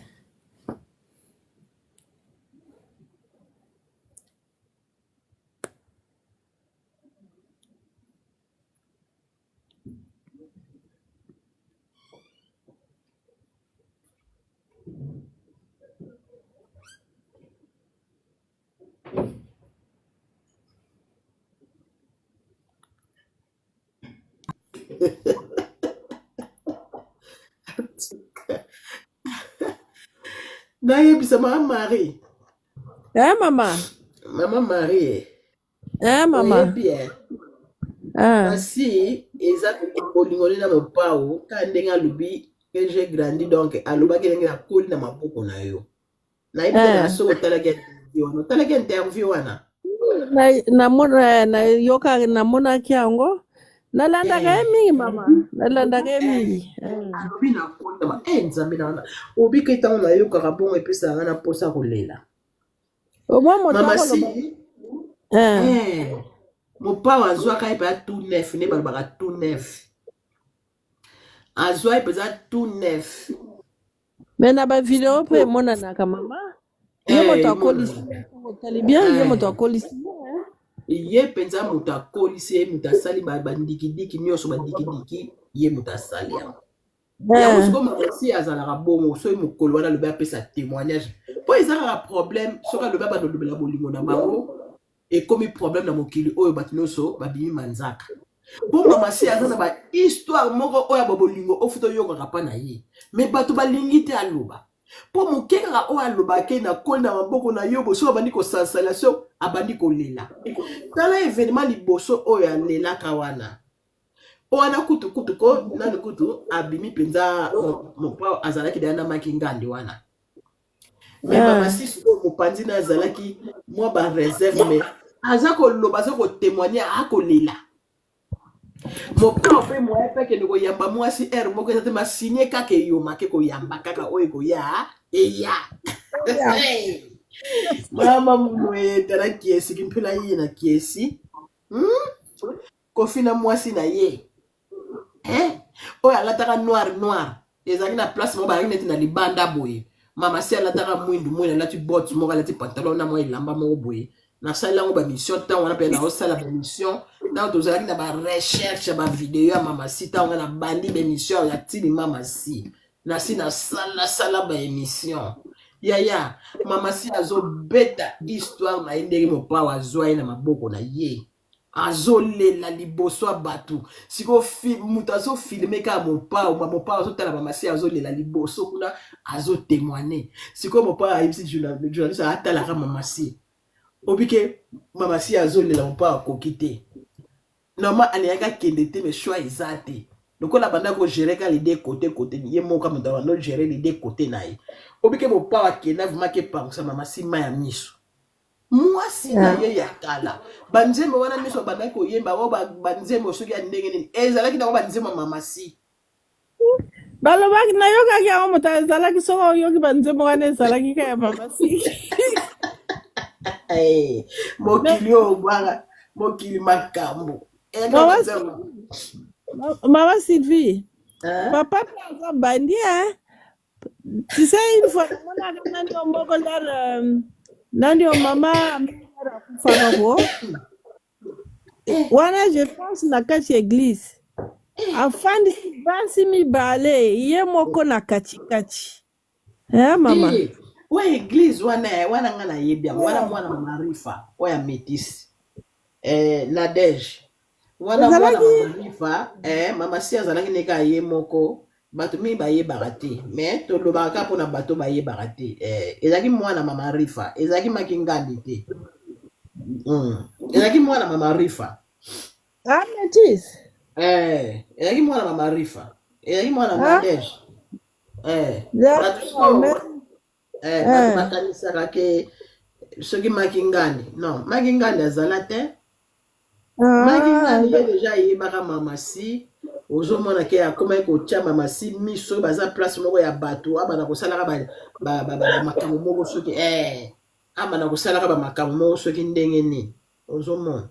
Nayebisa mama Marie. Eh mama. Mama Marie. Eh mama. Oyebi Kasi eza bolingo nde na mopao kaka ndenge alobi que j'ai grandi, donc alobaki ndenge nakoli na maboko na yo. Nayebi te na soki otalaki interview wana, otalaki interview wana. Nayoka namonaki yango. Nalandaka ye mingi mama, nalandaka ye mingi. Alobi nakoli na nzambe na wana obika ntango nayokaka bongo epesaka nga na mposa kolela. Omwa moto Mama akoloba si mopao azwaka ye mpenza tout neuf, nde balobaka tout neuf, azwa ye mpenza tout neuf. Mais na bavideo mpe emonanaka mama, ye moto akolisi emonana. ye, otali bien, ye moto akolisi ye. Ye mpenza moto akolisi ye, moto asali bandikidiki nyonso, bandikidiki ye moto asali yango. Yango sikoyo mama si azalaka bongo. Soki mokolo wana alobi apesa témoignage, mpo eza kaka problème, soki alobi abanda olobela bolingo na bango, ekomi problème na mokili oyo. Bato nyonso babimi manzaka, mpo mama si aza na bahistoire moko oyo ya babolingo ofuta oyokaka mpa na ye, mais bato balingi te aloba, mpo moke kaka oyo alobaki nakoli na maboko na yo, boso abandi kosansala, so abandi kolela. Tala événement liboso oyo alelaka wana, wana kutu kutu ko nani kutu abimi mpenza mopao azalaki deya na maki ngandi wana, mais mama si sikoyo mopanzi na azalaki mwa baréserve, mais aza koloba, aza kotémoigne, akolela. Mopao mpe moya mpe akende koyamba mwasi ere moko eza te, masigne kaka eyomake koyamba kaka oyo ekoya eya. Mama munu tala kiesi kimpela ye na kiesi, Kofi na mwasi na ye, eh? Oyo alataka noir noir, ezalaki na place moko, bazalaki neti na libanda boye. Mama si alataka mwindu mwindu, alati botte moko, alati pantalon na mwa elamba moko boye. Nasali yango bamission ntango wana mpe naosala bamission ntango tozalaki na barecherche ya bavideo ya mama si. Ntango nga nabandi bamission ya tini mama si, nasi nasalasala baémission yaya mama si azobeta histoire na ye, ndenge mopao azwa ye na maboko na ye, azolela liboso ya bato. Sikoyo moto azofilme kaka mopao, mopao azotala mama si azolela liboso kuna, azotémoigne. Sikoyo mopao ayebisi journaliste atalaka mama si, obike mama si azolela, mopao akoki te. Normal alingaki akende te, mais choix eza te, lokola banda kogérer ka les deux côté côté, ye moko moto abanda ogérer les deux côté na ye. Obike mopao akenda vraiment akepangusa mama si mai ya miso, mwasi na ye ya kala. Banzembo wana nyonso bandaki koyemba oyo, banzembo soki ya ndenge nini, ezalaki nango banzembo ya mama si. Balobaki, nayokaki yango, moto azalaki, soki oyoki banzembo wana ezalaki kaka ya mama si. Mokili oyo bwanga, mokili makambo eyaki na Mama banzembo. Mama Sylvie, papa mpe aza bandi, hein? Tu sais, une fois namonaka nani yo moko lere, nani yo mama mare akufaka ko wana, je pense na kati ya église, afandisi basi mibale, ye moko na katikati, eh mama. Oyo église wana, wana nga nayebi yango wana, mwana Marifa oyo ya métis, Nadege wana, mwana Ezalaki Marifa. Mama si azalaki neka ye moko, bato mingi bayebaka te, mais tolobaka kaka mpona bato bayebaka te. Ezalaki mwana mama Rifa, ezalaki maki ngandi te. Ezalaki mwana mama Rifa. Ah, métis. Ezalaki mwana mama Rifa, ezalaki mwana Nadege. Bato sikoyo bato bakanisaka ke soki maki ngandi, non, maki ngandi azala te. Maki ngandi ye deja ayebaka mama si. Ozomona ke akomaki kotia mama si miso, baza place moko ya bato, abanda kosalaka bamakambo moko soki abanda kosalaka bamakambo moko soki ndenge nini. Ozomona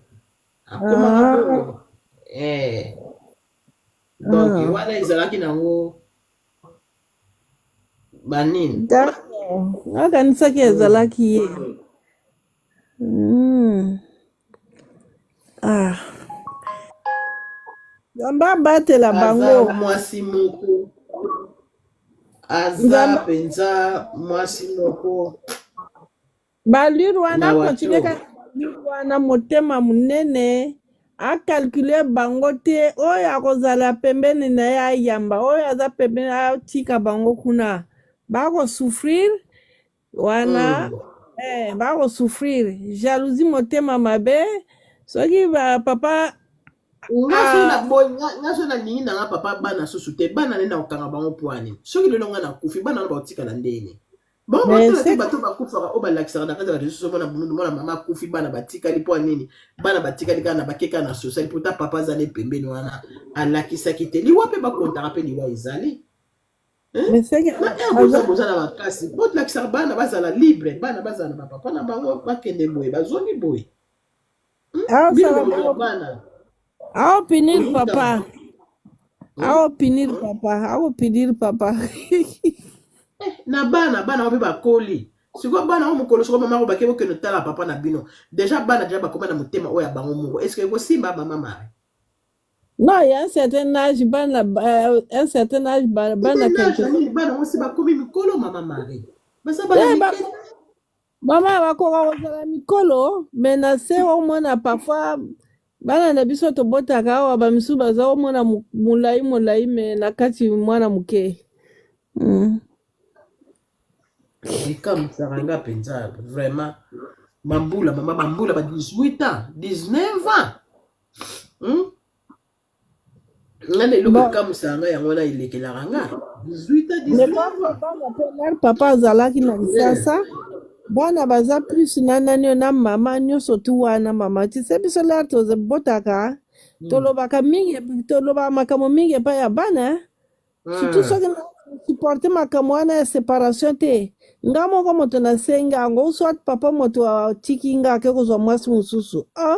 akomaka bongo. Donc wana ezalaki nango banini. D'accord, nakanisaki ezalaki ye. Ah. Nzambe abatela Aza bango. mwasi moko aza Nzambe mpenza mwasi moko. Balure wana Mawa akontinue trop. kaka balure wana, motema monene, acalcule bango te. Oyo akozala pembeni na ye ayamba, oyo aza pembeni atika bango kuna bakosouffrir wana. Bakosouffrir jalousie, motema mabe, soki bapapa. Nga soki naboyi, nga soki nalingi nanga papa bana susu te, bana nde na kokanga bango. Pwani soki lelo nga nakufi, bana wana bakotikala ndeni? Bon, Mais botala te c'est bato bakufaka oyo balakisaka na kati ya bareseau, mona mona mama akufi, bana batikali. Mpo ya nini bana batikali kaka na bake kaka na social? Pota papa azali pembeni wana, alakisaki te liwa mpe bakontaka mpe liwa ezali. Mais c'est que Na ere boza boza na makasi, bolakisaka bana bazala libre, bana bazala na bapapa na bango, bakende boye, bazongi boye. Bino aosala bokozwa bongo. bana. Aopunir Koyutama. papa, aopunir papa, aopunir papa. Na bana, bana ngo mpe bakoli sikoyo. Bana ngo mokolo sikoyo mama ngo bake, bokende otala papa na bino. Déjà bana déjà bakoma na motema oyo ya bango moko. Est ce que ekosimba, mama Marie? Non, il y a un certain âge bana, un certain âge bana certain âge quelque na nini? Bana ngo si bakomi mikolo, mama Marie, baza bana te mike. Mama, bakoka kozala mikolo, mais na se omona parfois bana na biso tobotaka awa, bamisusu baza omona molai molai, mais na kati mwana moke. Ekamisaka nga mpenza vraiment. Bambula, mama, bambula ba 18 ans, 19 ans, Nga na eloko Bon. ekamisaka nga yango wana, elekelaka nga 18 ans, Mais 19 parfois ans. Bana mpe lar papa azalaki na Kisasa, bana baza plus na nani oyo na mama nyonso tu wana. Mama, tise biso lar tozobotaka, tolobaka mingi, tolobaka makambo mingi epai ya bana, surtout soki na supporte makambo wana ya séparation te. Nga moko moto nasenga yango, soit papa moto atiki nga ake kozwa mwasi mosusu, ah,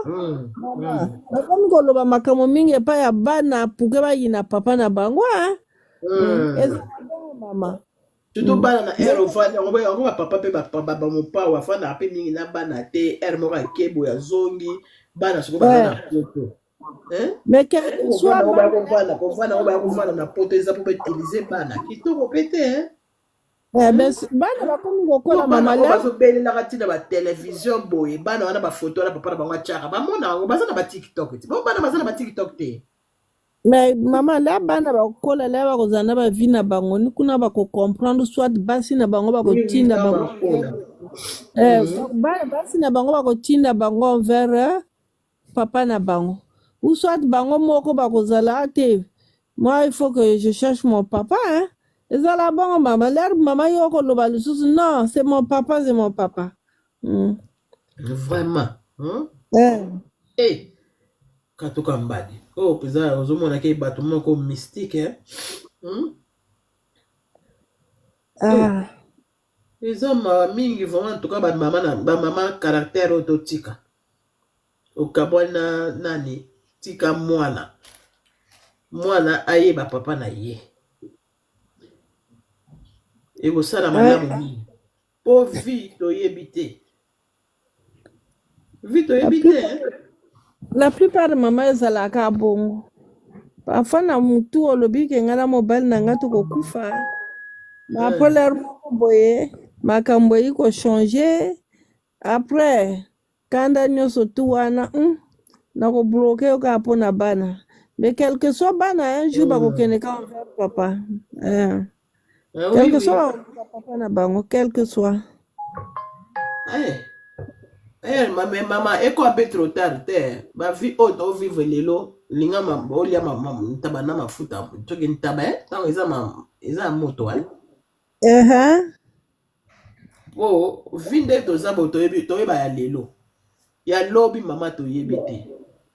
mama, nakomi koloba makambo mingi epai ya bana puke bayina papa na bango, ah. Ezala bongo, mama. Surtout bana na ere ofandi yango, yango bapapa mpe bamopao afandaka mpe mingi na bana te. Ere moko akeboye, azongi, bana sikoyo baza na poto. Hein? Mais quelque soit kovanda ngo baya bana kovanda, kovanda ngo baya kovanda na poto eza mpo bautilize bana kitoko mpe te, hein? Eh, ben, bana bakomi kokola. Po bana Mama oyo la bazobelelaka ntina batelevizio boye, bana wana bafoto wana papa na bango atiaka, bamona yango, baza na baTikTok te? Bo bana baza na baTikTok te? Mais mama la, bana bakokola la, bakozala na bavie na bango ni kuna, bakocomprendre. Soit basi na bango bakotinda ntango bango. bakola. Eh, basi na bango bakotinda bango envers papa na bango, ou soit bango moko bakozala te: "Moi, il faut que je cherche mon papa, hein." Ezala bongo, mama. Lere mama yo koloba lisusu: "Non, c'est mon papa, c'est mon papa." Vraiment, hein? Eh. Eh, katuka mbadi oyo mpenza ozomona ke bato moko mystique, eh? Ah. Eza mawa mingi vraiment. En tout cas bamama na bamama, caractère oyo totika. Okabwani na nani, tika mwana, mwana ayeba papa na ye, ekosala malamu mingi, mpo vie toyebi te, vie toyebi te, hein? La plupart mama ezalaka bongo. Parfois na mutu olobi ke ngai na mobali na ngai tokokufa, mais après l'heure moko boye makambo eyi kochange. Après kanda nyonso tu wana, nakobloquer yo kaka mpo na bana. Mais quelque soit bana, un jour bakokende kaka envers papa, eh. Ah, oui, Quelque oui. soit bakoluka papa na bango, quelque soit. Eh, eh, mama, mama, eko abe trop tard te. Bavie oyo tovivre lelo, linga olia ntaba na mafuta, soki ntaba, eh, ntango eza eza ya moto, eh. Po vie nde toza bo, toyebi, toyeba ya lelo, ya lobi mama toyebi te.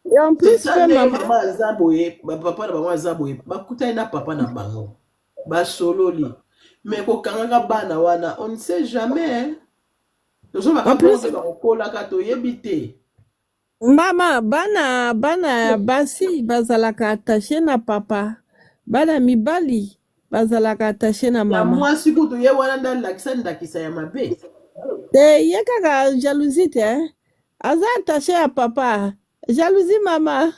Et en C'est plus ça mpe ndenge mama. Mama aza boye, bapapa na bango aza boye, bakutani na papa na bango, basololi, mais kokangaka bana wana, on ne sait jamais, hein. Tozobaka En bongo plus nde bakokolaka, toyebi te. Mama, bana ya basi bazalaka attaché na papa, bana mibali bazalaka attaché na ya mama. Mwasi kutu ye wana nde alakisa ndakisa ya mabe. Te, ye kaka jalousie te, eh? Aza attaché ya papa, jalousie mama.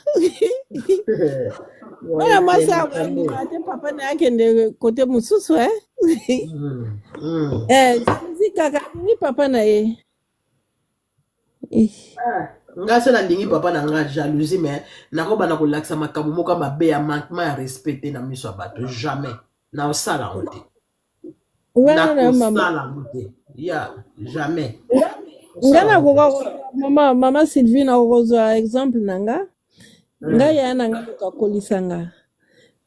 Mwana mwasi akondima te papa na ye akende kote mosusu, eh? Eh, jalousie kaka, alingi papa na ye. Eh. Nga se nalingi papa na nga, jalousie, mais nakobanda kolakisa makambo moko ya mabe ya manquement ya respect te na miso ya bato, jamais naosala yango te. Wana na mama. Nakosala yango te ya jamais. Nga nakoka mama, mama Sylvie, nakokozwa exemple na nga. Ngai ya na nga moto akolisa nga,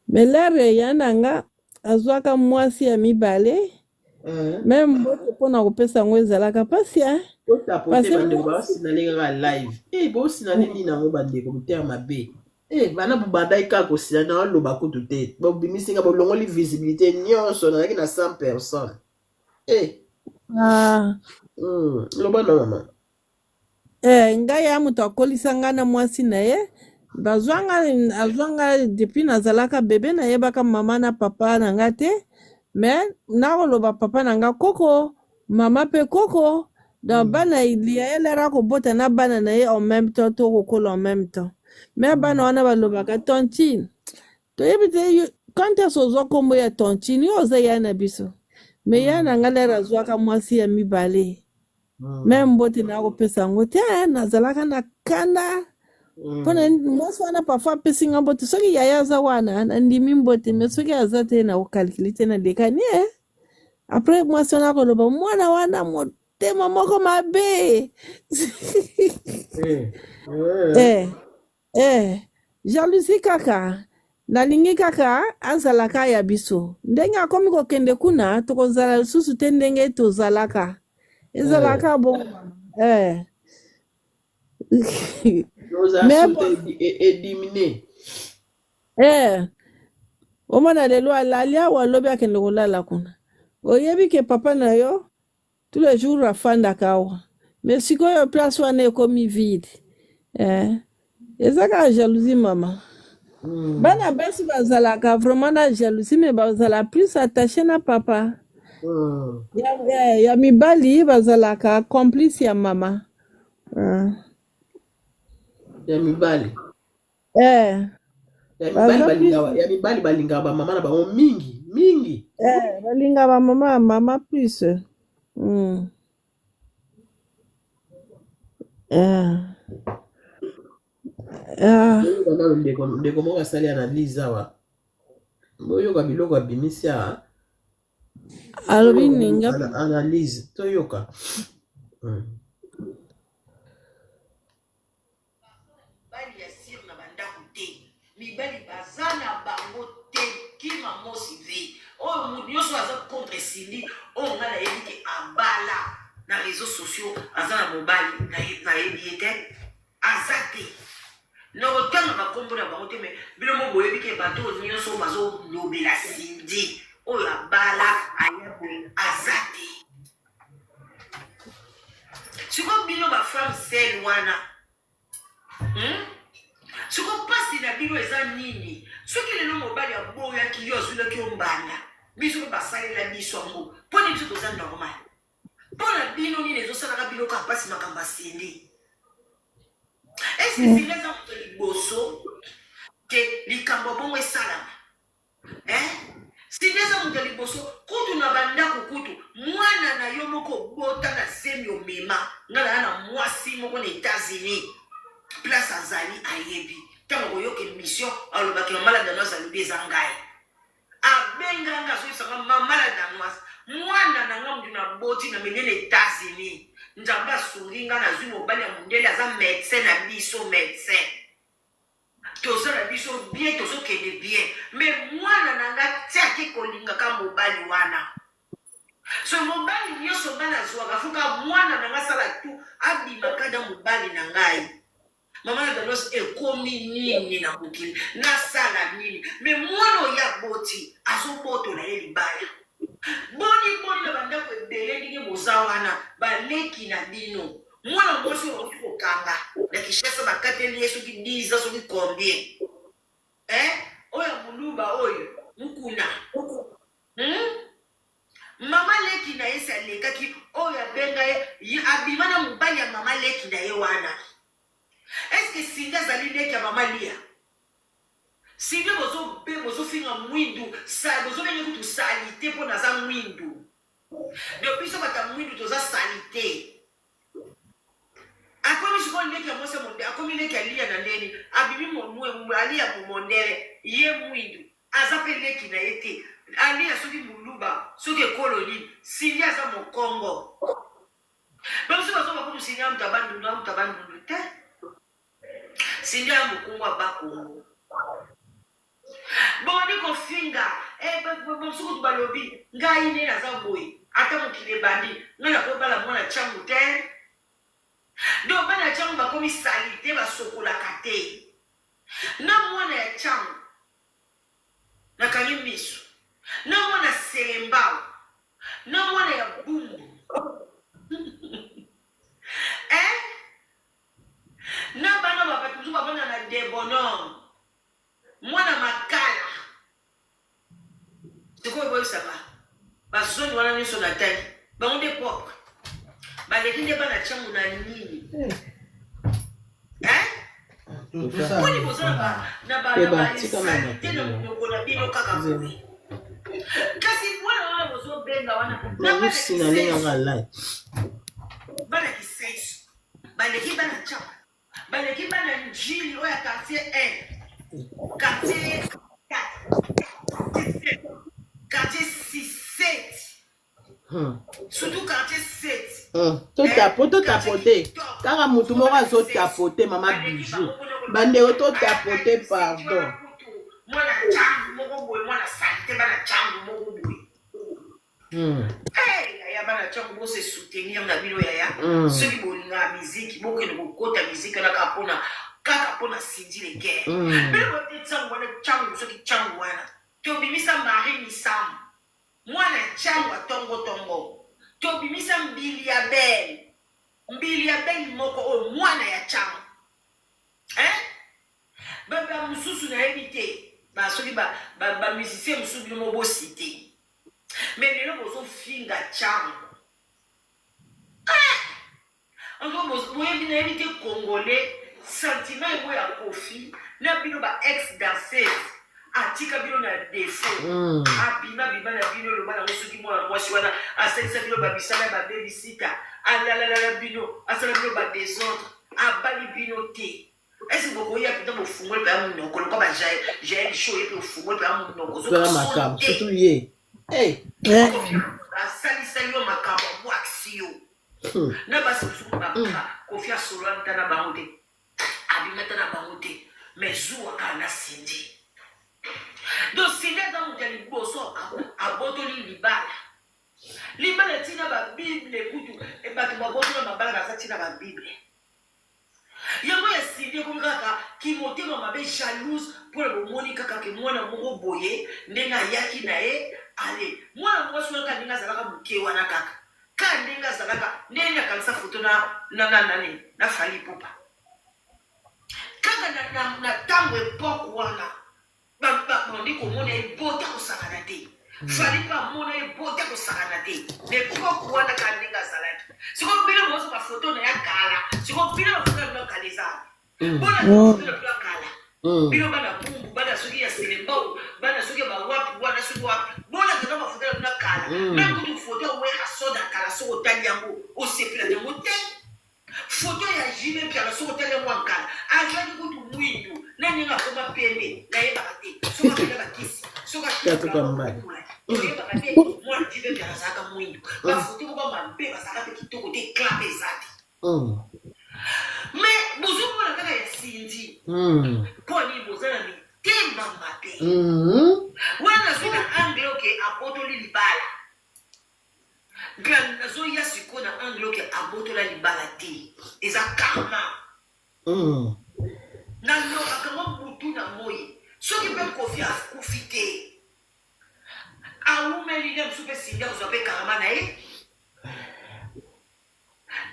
mais lere ya na nga azwaka mwasi ya mibale. Eh. Meme mbote mpona kopesa yango ezalaka mpasi eh? Botapote Parce bandeko mwasi baosinale kaka live. Eh, bosinale nini yango bandeko motema mabe. Eh, bana bobandaki kaka kosina na oloba kutu te. Bobimisi nga bolongoli visibilité nyonso nazalaki na 100 personnes. Eh, ah, loba na mama. eh, ngai ya moto akolisa ngai na mwasi na ye bazwa nga azwa nga depuis nazalaka bebe nayebaka mama na papa na nga te me nakoloba papa na nga koko mama mpe koko donc bana lia ye lera kobota na bana na ye en même temps to kokola en même temps me bana wana balobaka tontine toyebi te quand est-ce ozwa nkombo ya tontine yo oza ya na biso me ya na nga lere azwaka mwasi ya mibale me mbote nakopesa yango te eh, nazalaka na kanda mpona mwasi wana parfois apesi nga mbote soki yaya aza wana nandimi mbote me soki aza te nakokalkile te nalekani e après mwasi wana akoloba mwana wana motema moko mabe. Eh. Eh. Eh, eh, jalousie kaka nalingi kaka azalaka ya biso ndenge akomi kokende kuna tokozala lisusu te ndenge tozalaka ezalaka bongo eh. Oza Mais sute edimine. Eh, omona lelo alali awa alobi akende kolala kuna oyebi ke papa na yo tous les jours afandaka awa mais sikoyo place wana ekomi vide eh. Eza kaka jalousie mama. Bana basi bazalaka vraiment na jalousie mais bazala plus attaché na papa. Ya mibali bazalaka complice ya mama. Ah. Ya mibali. Eh, Ya mibali baza plus balingaka ya mibali balingaka bamama na bango mingi mingi. Eh, balinga ba mama ya mama plus. Eh. Ah. Boyoka nano ndeko moko asali analyse awa. Boyoka biloko abimisi awa. Alobi Toyoka ninga analyse toyoka. Mibali ya sire na bandako te, mibali baza na bango te. Kima mosi ve oyo moto nyonso aza contre Cindy oyo ngai nayebi ke abala na réseaux sociaux aza na mobali nayebi ye te aza te nakotanga bakombo na bango te me bino mo boyebi ke bato oyo nyonso bazolobela Cindy oyo abala aya boye aza te. Sikoyo bino ba femme seule wana Sikoyo mpasi na bino eza nini? Soki lelo mobali aboyaki yo azwilaki yo mbanda, biso mpe basalela biso yango mpo na biso toza normal. Mpo na bino nini ezosalaka bino kaka mpasi makambo ya Cindy? Est-ce que Cindy aza moto ya liboso te likambo ya bongo esalama? Eh? Cindy aza moto ya liboso kutu na bandako kutu mwana na yo moko obota na zemi omema nga na na mwasi moko na États-Unis place azali ayebi ntango akoyoka émission alobaki mama la danoise alobi eza ngai abenga nga azoyebisanga mama la danoise mwana na nga moto naboti na memi na États-Unis Nzambe asungi nga nazwi mobali ya mondele aza médecin na biso médecin toza na biso bien tozokende bien me mwana na nga ti ake kolingaka mobali wana so mobali nyonso nga nazwaka foka mwana na nga sala tu abimaka na mobali na ngai. Mama na danos ekomi nini na mokili nasala nini me mwana oyo aboti azobotola ye libala boni boni na bandako ebele ndenge boza wana baleki na bino mwana mwasi oyo bakoki kokanga na Kinshasa bakateli ye soki 10 ans soki combien eh? Oyo moluba oyo mukuna Mama leki na ye si alekaki oyo abenga ye abima na mobali ya mama leki na ye wana. Est-ce que Cindy azali leki ya mama Lia? Cindy bozo be bozofinga mwindu sa bozobenge kutu salite mpo naza mwindu. Donc biso bato ya mwindu toza salite. Akomi sikoyo leki ya mwasi ya mondele, akomi leki ya Lia na ndeni abimi Alia mondele ye mwindu aza mpe leki na ye te. Alia soki muluba soki ekolo nini, Cindy aza mokongo. Bamosusu bazoba kutu Cindy amuta bandundu amuta bandundu te. Cindy aya mokongo ya bakongo. Boni kofinga eh, bamosusu kutu balobi ngai nde naza boye. Ata mokili ebandi, ngai nakobala mwana Tshangu te. Donc bana ya Tshangu bakomi salite, basokolaka te. Na mwana ya Tshangu nakangi miso, na mwana Selembao, na mwana ya Bumbu eh? Na bana ba bato mosusu bavanda na Debonhomme, mwana Makala. Sikoyo boyebisaka ba zone wana nyonso na tangi bango nde propre baleki nde bana Tshangu na nini? Hein? Poni boza na ba na ba salite na monoko na bino kaka boye. Kasi mwana wana bozobenga wana na bana Kisenso, bana Kisenso baleki bana Tshangu, baleki bana Njili oyo ya quartier 1, quartier 4, quartier 6, 7, surtout quartier 7. Totapo, totapote kaka motu moko azotapote. Mama Bijou, bandeko, totapote, pardon. Mwana Tshangu moko boye, mwana salite, bana Tshangu moko boye. Hey, yaya, bana Tshangu, bose soutenir na bino, yaya. Soki bolingaka miziki, bokende kokota miziki wana kaka mpona Cindy Le Cœur. Bino bote Tshangu wana, Tshangu, soki Tshangu wana tobimisa Marie Misamu, mwana Tshangu ya tongotongo, tobimisa Mbili ya Bele, Mbili ya Bele moko oyo mwana ya Tshangu, hein? Baba mosusu nayebi te, soki bamusicien mosusu bino mo bosi te, mais lelo bozofinga Tshangu. Boyebi, nayebi te, Congolais, sentiment yango ya Kofi na bino ba ex danseuse atika bino na défaut. Abima bima na bino, eloba nango soki mwana mwasi wana asalisa bino bamisala ya babebisita, alalalala bino, asala bino badésordre, abali bino te. Ese bokoya mpenza, bofungoli mpenza monoko lokwa bajael show ye mpe ofungoli mpenza monoko. Tala makambo, surtout ye. Hey. Asalisali yo makambo, abwakisi yo na basi mosusu. Kofi asololani ta na bango te, abima ta na bango te, mais zuwa kaka na Cindy. Donc Cindy aza moto ya liboso abotoli libala. Libala ntina babible kutu, bato babotola mabala baza ntina babible. Yango ya Cindy ekomi kaka kimotema mabe, jalouse, mpona bomoni kaka ke mwana moko boye ndenge ayaki na ye. Ale mwana mwasi wana, kaka ndenge azalaka moke wana, kaka ndenge azalaka, ndenge akangisa foto na nani, na Fally Ipupa, kaka na ntango époque wana bandi komona ye bota kosakana te. Fally mpe amona ye bota kosakana te na époque wana, kaka ndenge azalaki. Sikoyo bino bozwa bafoto na ya kala, sikoyo bino bafoto na bino ya kala eza mpona foto na bino ya kala. Bino bana Bumbu, bana soki ya Selembao, bana soki ya bawapi wana, soki wapi, bolakaka bafoto na bino ya kala. Même kutu foto ya Wera Soda kala, soki otali yango osepela yango te. Foto ya JB Mpiana, soki otali yango ya kala, azalaki kutu mwindu na ndenge akoma pembe, nayebaka te soki akenda bakisi, soki oyebaka te. Mwana JB Mpiana azalaka mwindu. Bafoto moko mabe, bazalaka mpe kitoko te, clap eza te. Mais bozomona kaka ya Cindy. Mpo nini boza na mitema mabe wana? Nazwi na angle oke abotoli libala. Nazoya sikoyo na angle oke abotola libala te, eza karma. Nalobaka ngo butu na moi. Soki mpe Kofi akufi te, awumeli nde mosusu mpe Cindy akozwa mpe karma na ye.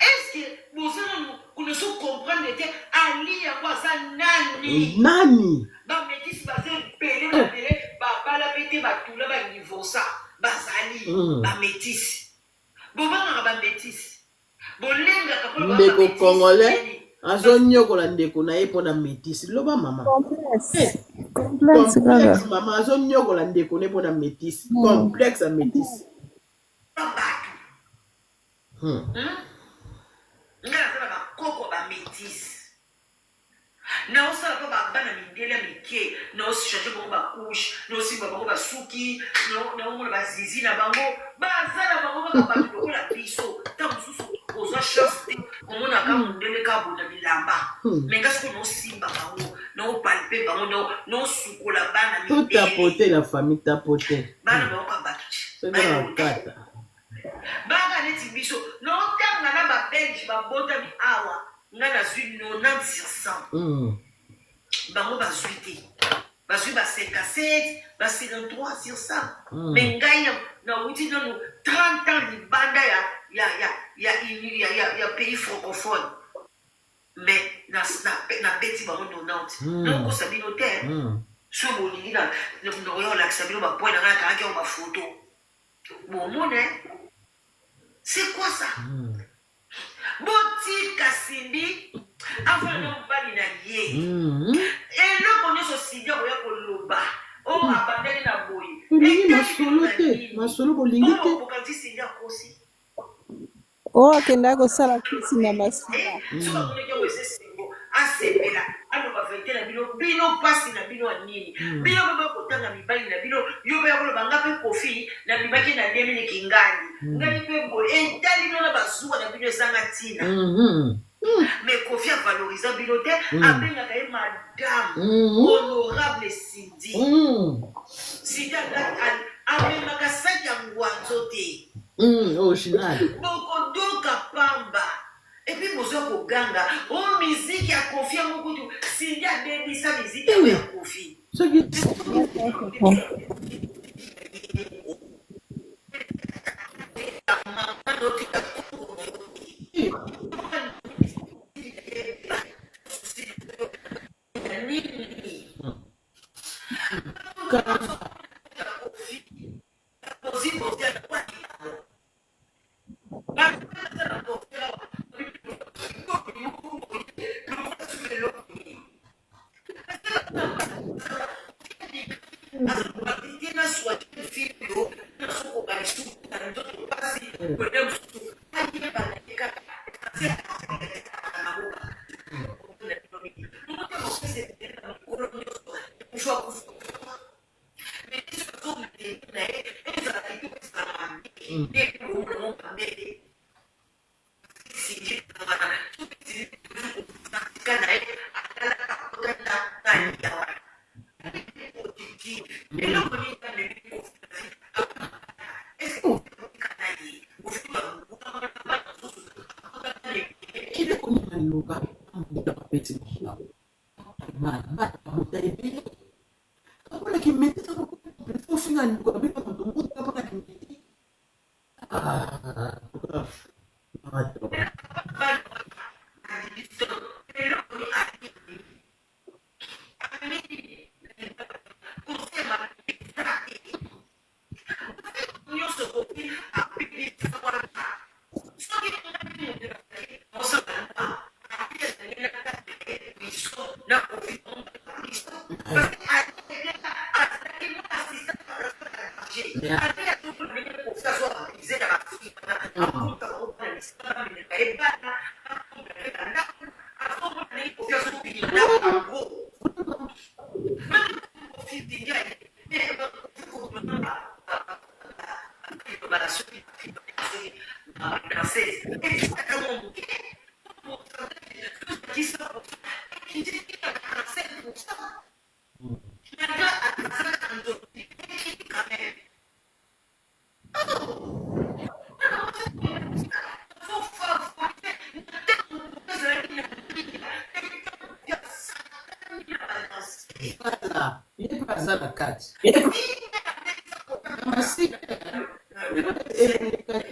Est-ce boza nanu konoso comprendre te? Ali yango aza nani? Nani? Bamétis baza ebele, mabele babala mpe te, batula, badivorsa, bazali. Bamétis, bobangaka bamétis, bolengaka mpona ndeko congolais azonyokola ndeko na ye mpona métis. Loba, mama. Complexe, complexe kaka. Mama azonyokola ndeko na ye mpona métis, complexe ya métis. Bato ngai naza na bakoko bamétis, naosala mpo bana mindele ya mike, naochange bango bacouche, naosimba bango basuki, naomona bazizi na bango, baza na bango kaka bato lokola biso. Ntango mosusu ozwa chance te komonaka mondele kaka bona bilamba, mais nga sikoyo naosimba bango, naopalpe bango, naosukola bana. Totapote, la famille, tapote. Bana baoka bato. Soki na kata. Baka neti biso naotanga na babelge babotami awa, nga nazwi 90 sur 100. Bango bazwi te, bazwi ba 57, ba 53 sur 100. Mais ngai nauti nanu 30 ans libanda ya pays francophone, mais nabeti bango 90. Nakokosa bino te. So bolingi, nakoya kolakisa bino bapoint na ngai, nakangaki yango bafoto, bomona. C'est quoi ça? Botika Cindy avanda mobali na ye. Eloko nyonso Cindy akoya koloba oyo abandaki na boye. Bolingi masolo te, masolo bolingi te. Bokanisi Cindy akosi? Oyo akendaki kosala kisi na masina. Soki amonaki yango eza esengo, asepela, aloba vérité na bino. Bino mpasi na bino ya nini? Bino mpe bakotanga mibali na bino. Yo mpe yakoloba, nga mpe Kofi nabimaki na ndemini kingandi, ngai mpe boye. Etali bino na bazuwa na bino ezanga ntina. Mais Kofi avalorisa bino te. Abengaka ye madame honorable Cindy. Cindy amemaka saki ya ngwanzo te. Original. Bokodoka pamba. Et puis bozwa koganga o miziki ya Kofi yango kutu Cindy abebisa miziki yango ya Kofi. Soki Mama notika. Nini? Kofi bozi bozi. Eloko nini naloba? Bapeti bana bota ebele mpona kimete, ofinga ndeko na bino moto mbuta mpona kimete. Ah, Voilà, ye mpe aza na kati masika eleka te.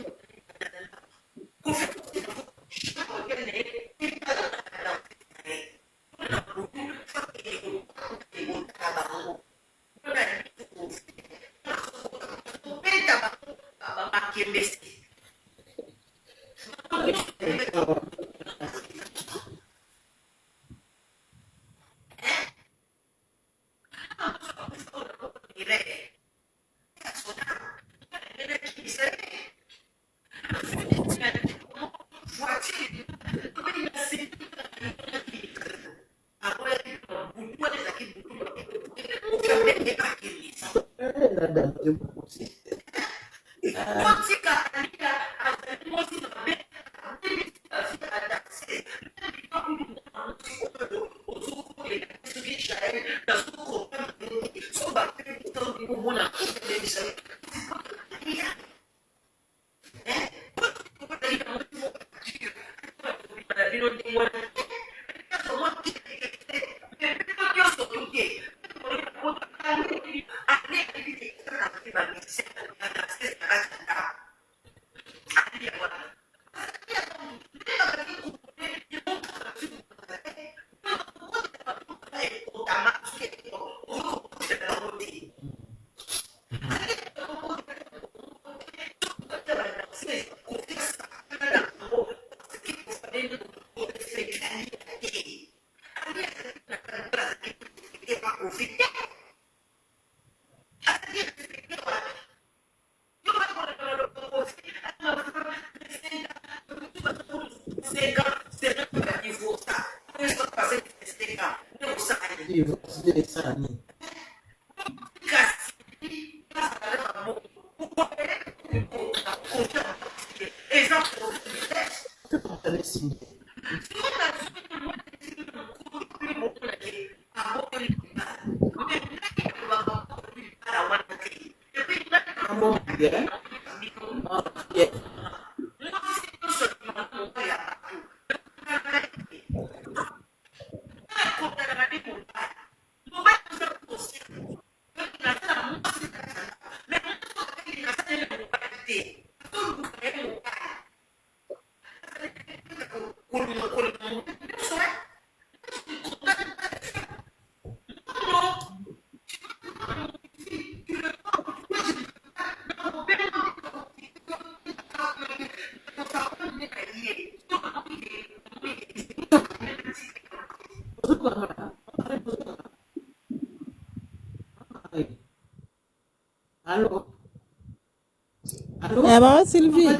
Na danger mokosi. bino ndenge wana te. Bino nyonso tu te. Esala nini? Allo? Allo? Eh, mama Sylvie.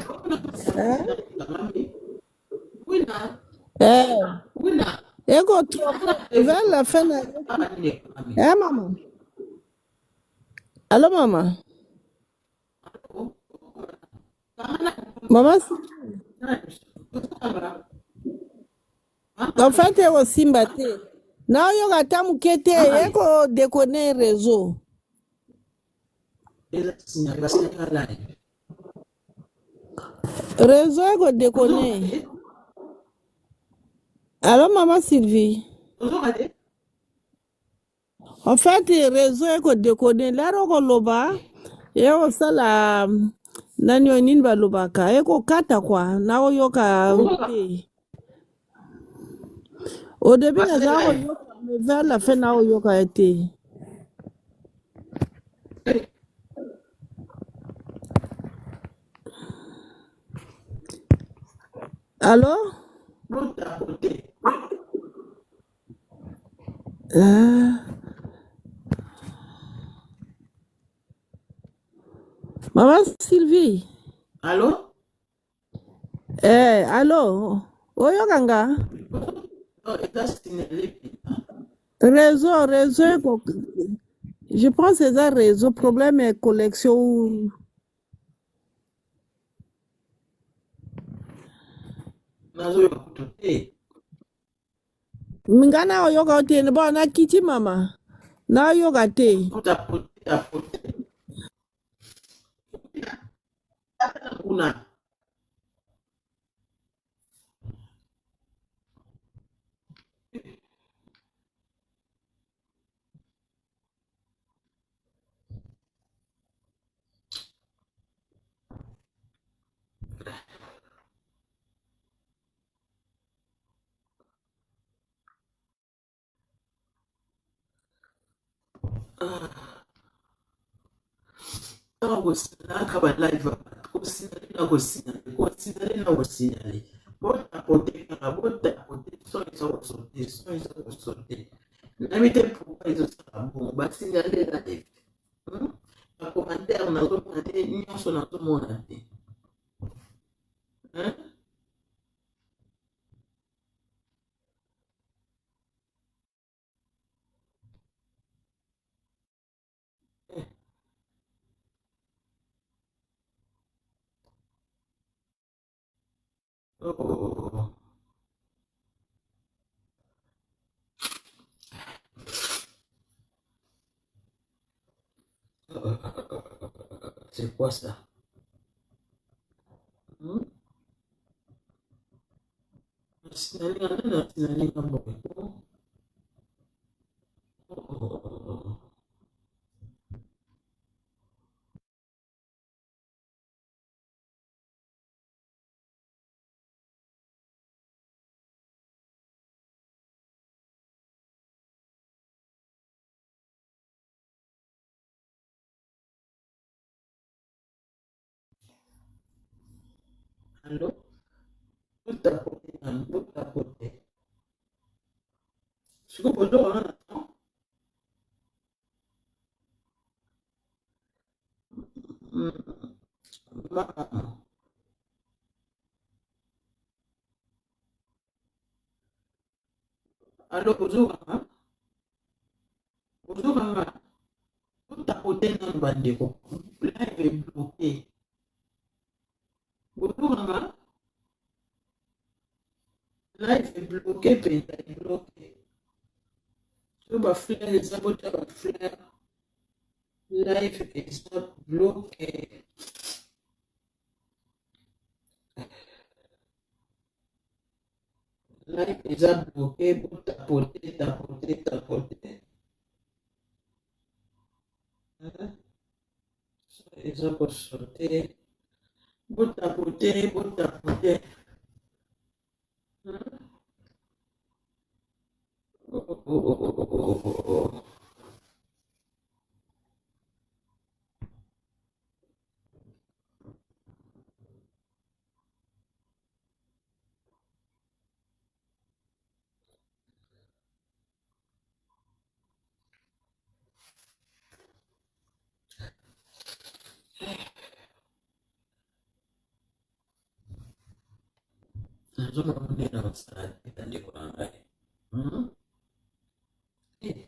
Eh? Wina, Eh, wina. eko trop vers la fin na. Eh, mama. Allo, mama. Mama Sylvie. En fait, ekosimba te. Naoyoka ata moke te, eko déconner réseau. Réseau eko déconner. Allo, mama Sylvie. En fait, réseau eko déconner. Lero koloba, ekosala nani oyo nini balobaka, ekokata kwa, naoyoka te. Au début, naza koyoka, mais vers la fin, naoyoka te. Allo? Ah. Maman Sylvie. Allo? Eh, allo? Oyoka nga? Réseau, réseau, je pense que c'est un réseau, problème ya connexion. Nazoyoka kutu te. Nga naoyoka te, bon, nakiti mama. Naoyoka te. Tapote, tapote. Kuna. Ntango kosinaka ba live ya bato, kosignale na kosignale, kosignale na kosignale, botapote kaka, botapote. Son eza kosote, son eza kosote. Nayebi te pourquoi ezosala bongo. Basignale live. Bacommentaire nazomona te, nyonso nazomona te. Hein? Oh. C'est quoi ça? Hmm? Nalinga nani asinalinga boye ko? Oh, oh, oh, oh. Allo? Botapote nanu, botapote. Sikoyo bozoka nga na temps? Mama. Allo, bozoka nga? Bozoka nga? Botapote nanu bandeko. Live est bloqué. Bozoka nga? Live est bloqué mpenza, est bloqué. So ba fleur eza botya ba fleur. Live eza bloqué. Live eza bloqué, botapote, tapote, tapote. Eza kosote. Botapote, botapote. Oh, oh, oh, oh, oh, oh, oh. Nazomona ndenge na kosala te bandeko na ngai. Eh.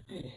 Eh.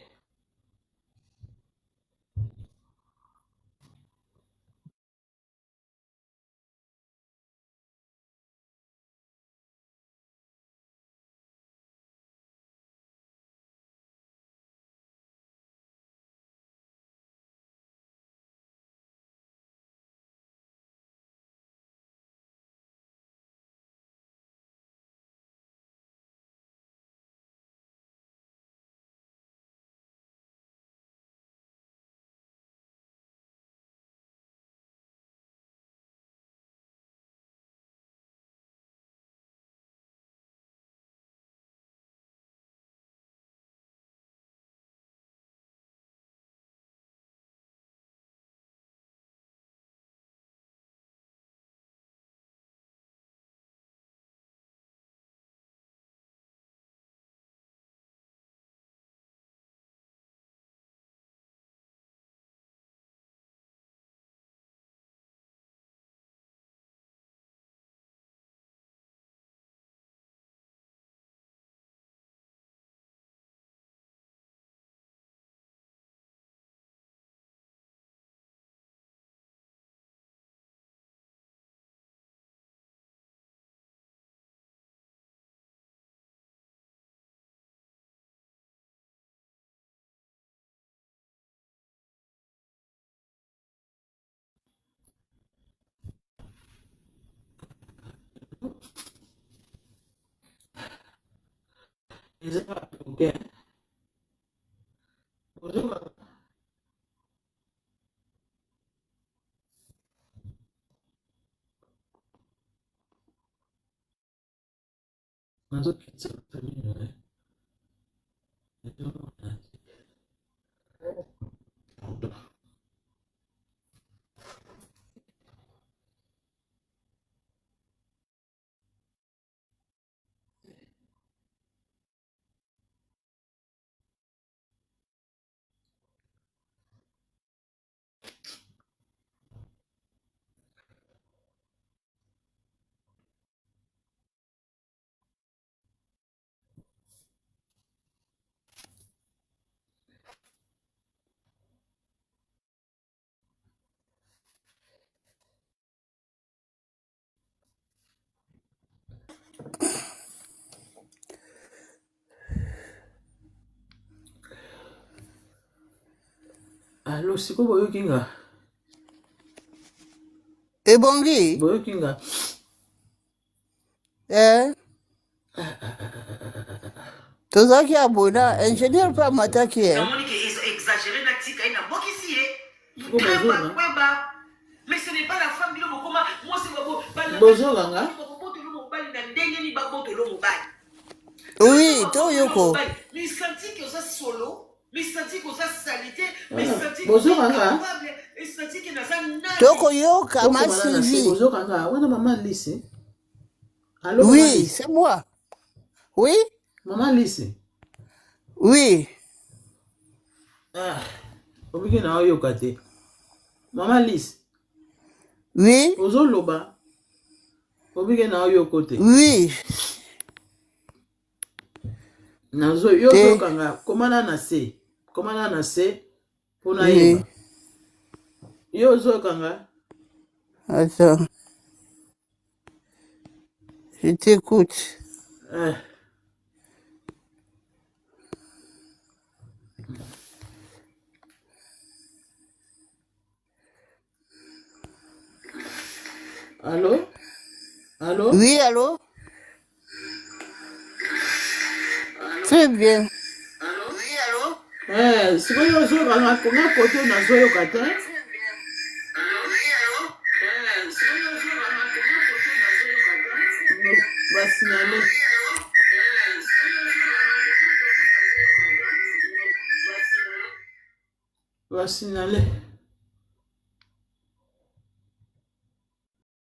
Eza bloqué. Bonjour. Nazokitisa nini? Pardon. Alo, sikoyo boyoki nga? Ebongi. Boyoki nga? Eh. Tozalaki abona ingénieur mpe amataki ye. Namoni ke exagéré na tika ye nabwakisi ye. Bozonga. Mais ce n'est pas la femme bino bokoma mwasi babo bozonga nga bobotolo mobali na ndenge nini babotolo mobali. Oui, toyoko. Mais senti que oza solo, mais senti que oza salite, mais Ah, senti que bozonga nga. capable, mais senti que naza nani. Tokoyoka ma Tokomana na se Sylvie. bozoka nga wana mama Lisi. Allo mama Oui, Lisi. c'est moi. Oui, Mama Lisi. oui. Ah, obiki na oyoka te. Mama Lisi, Oui, ozoloba obiki na oyoko te. oui. Nazo yo Te. ozoyoka nga komana na se. Komana na se mpona Oui. yeba. Yo ozoyoka nga? Attends, je t'écoute. Eh. Allo? Allo? Oui, allô? Très bien. Oui, allô? Eh, sikoyo ozoyoka nga nga kote nazoyoka te. Oui, allô? Basignale. Basignale.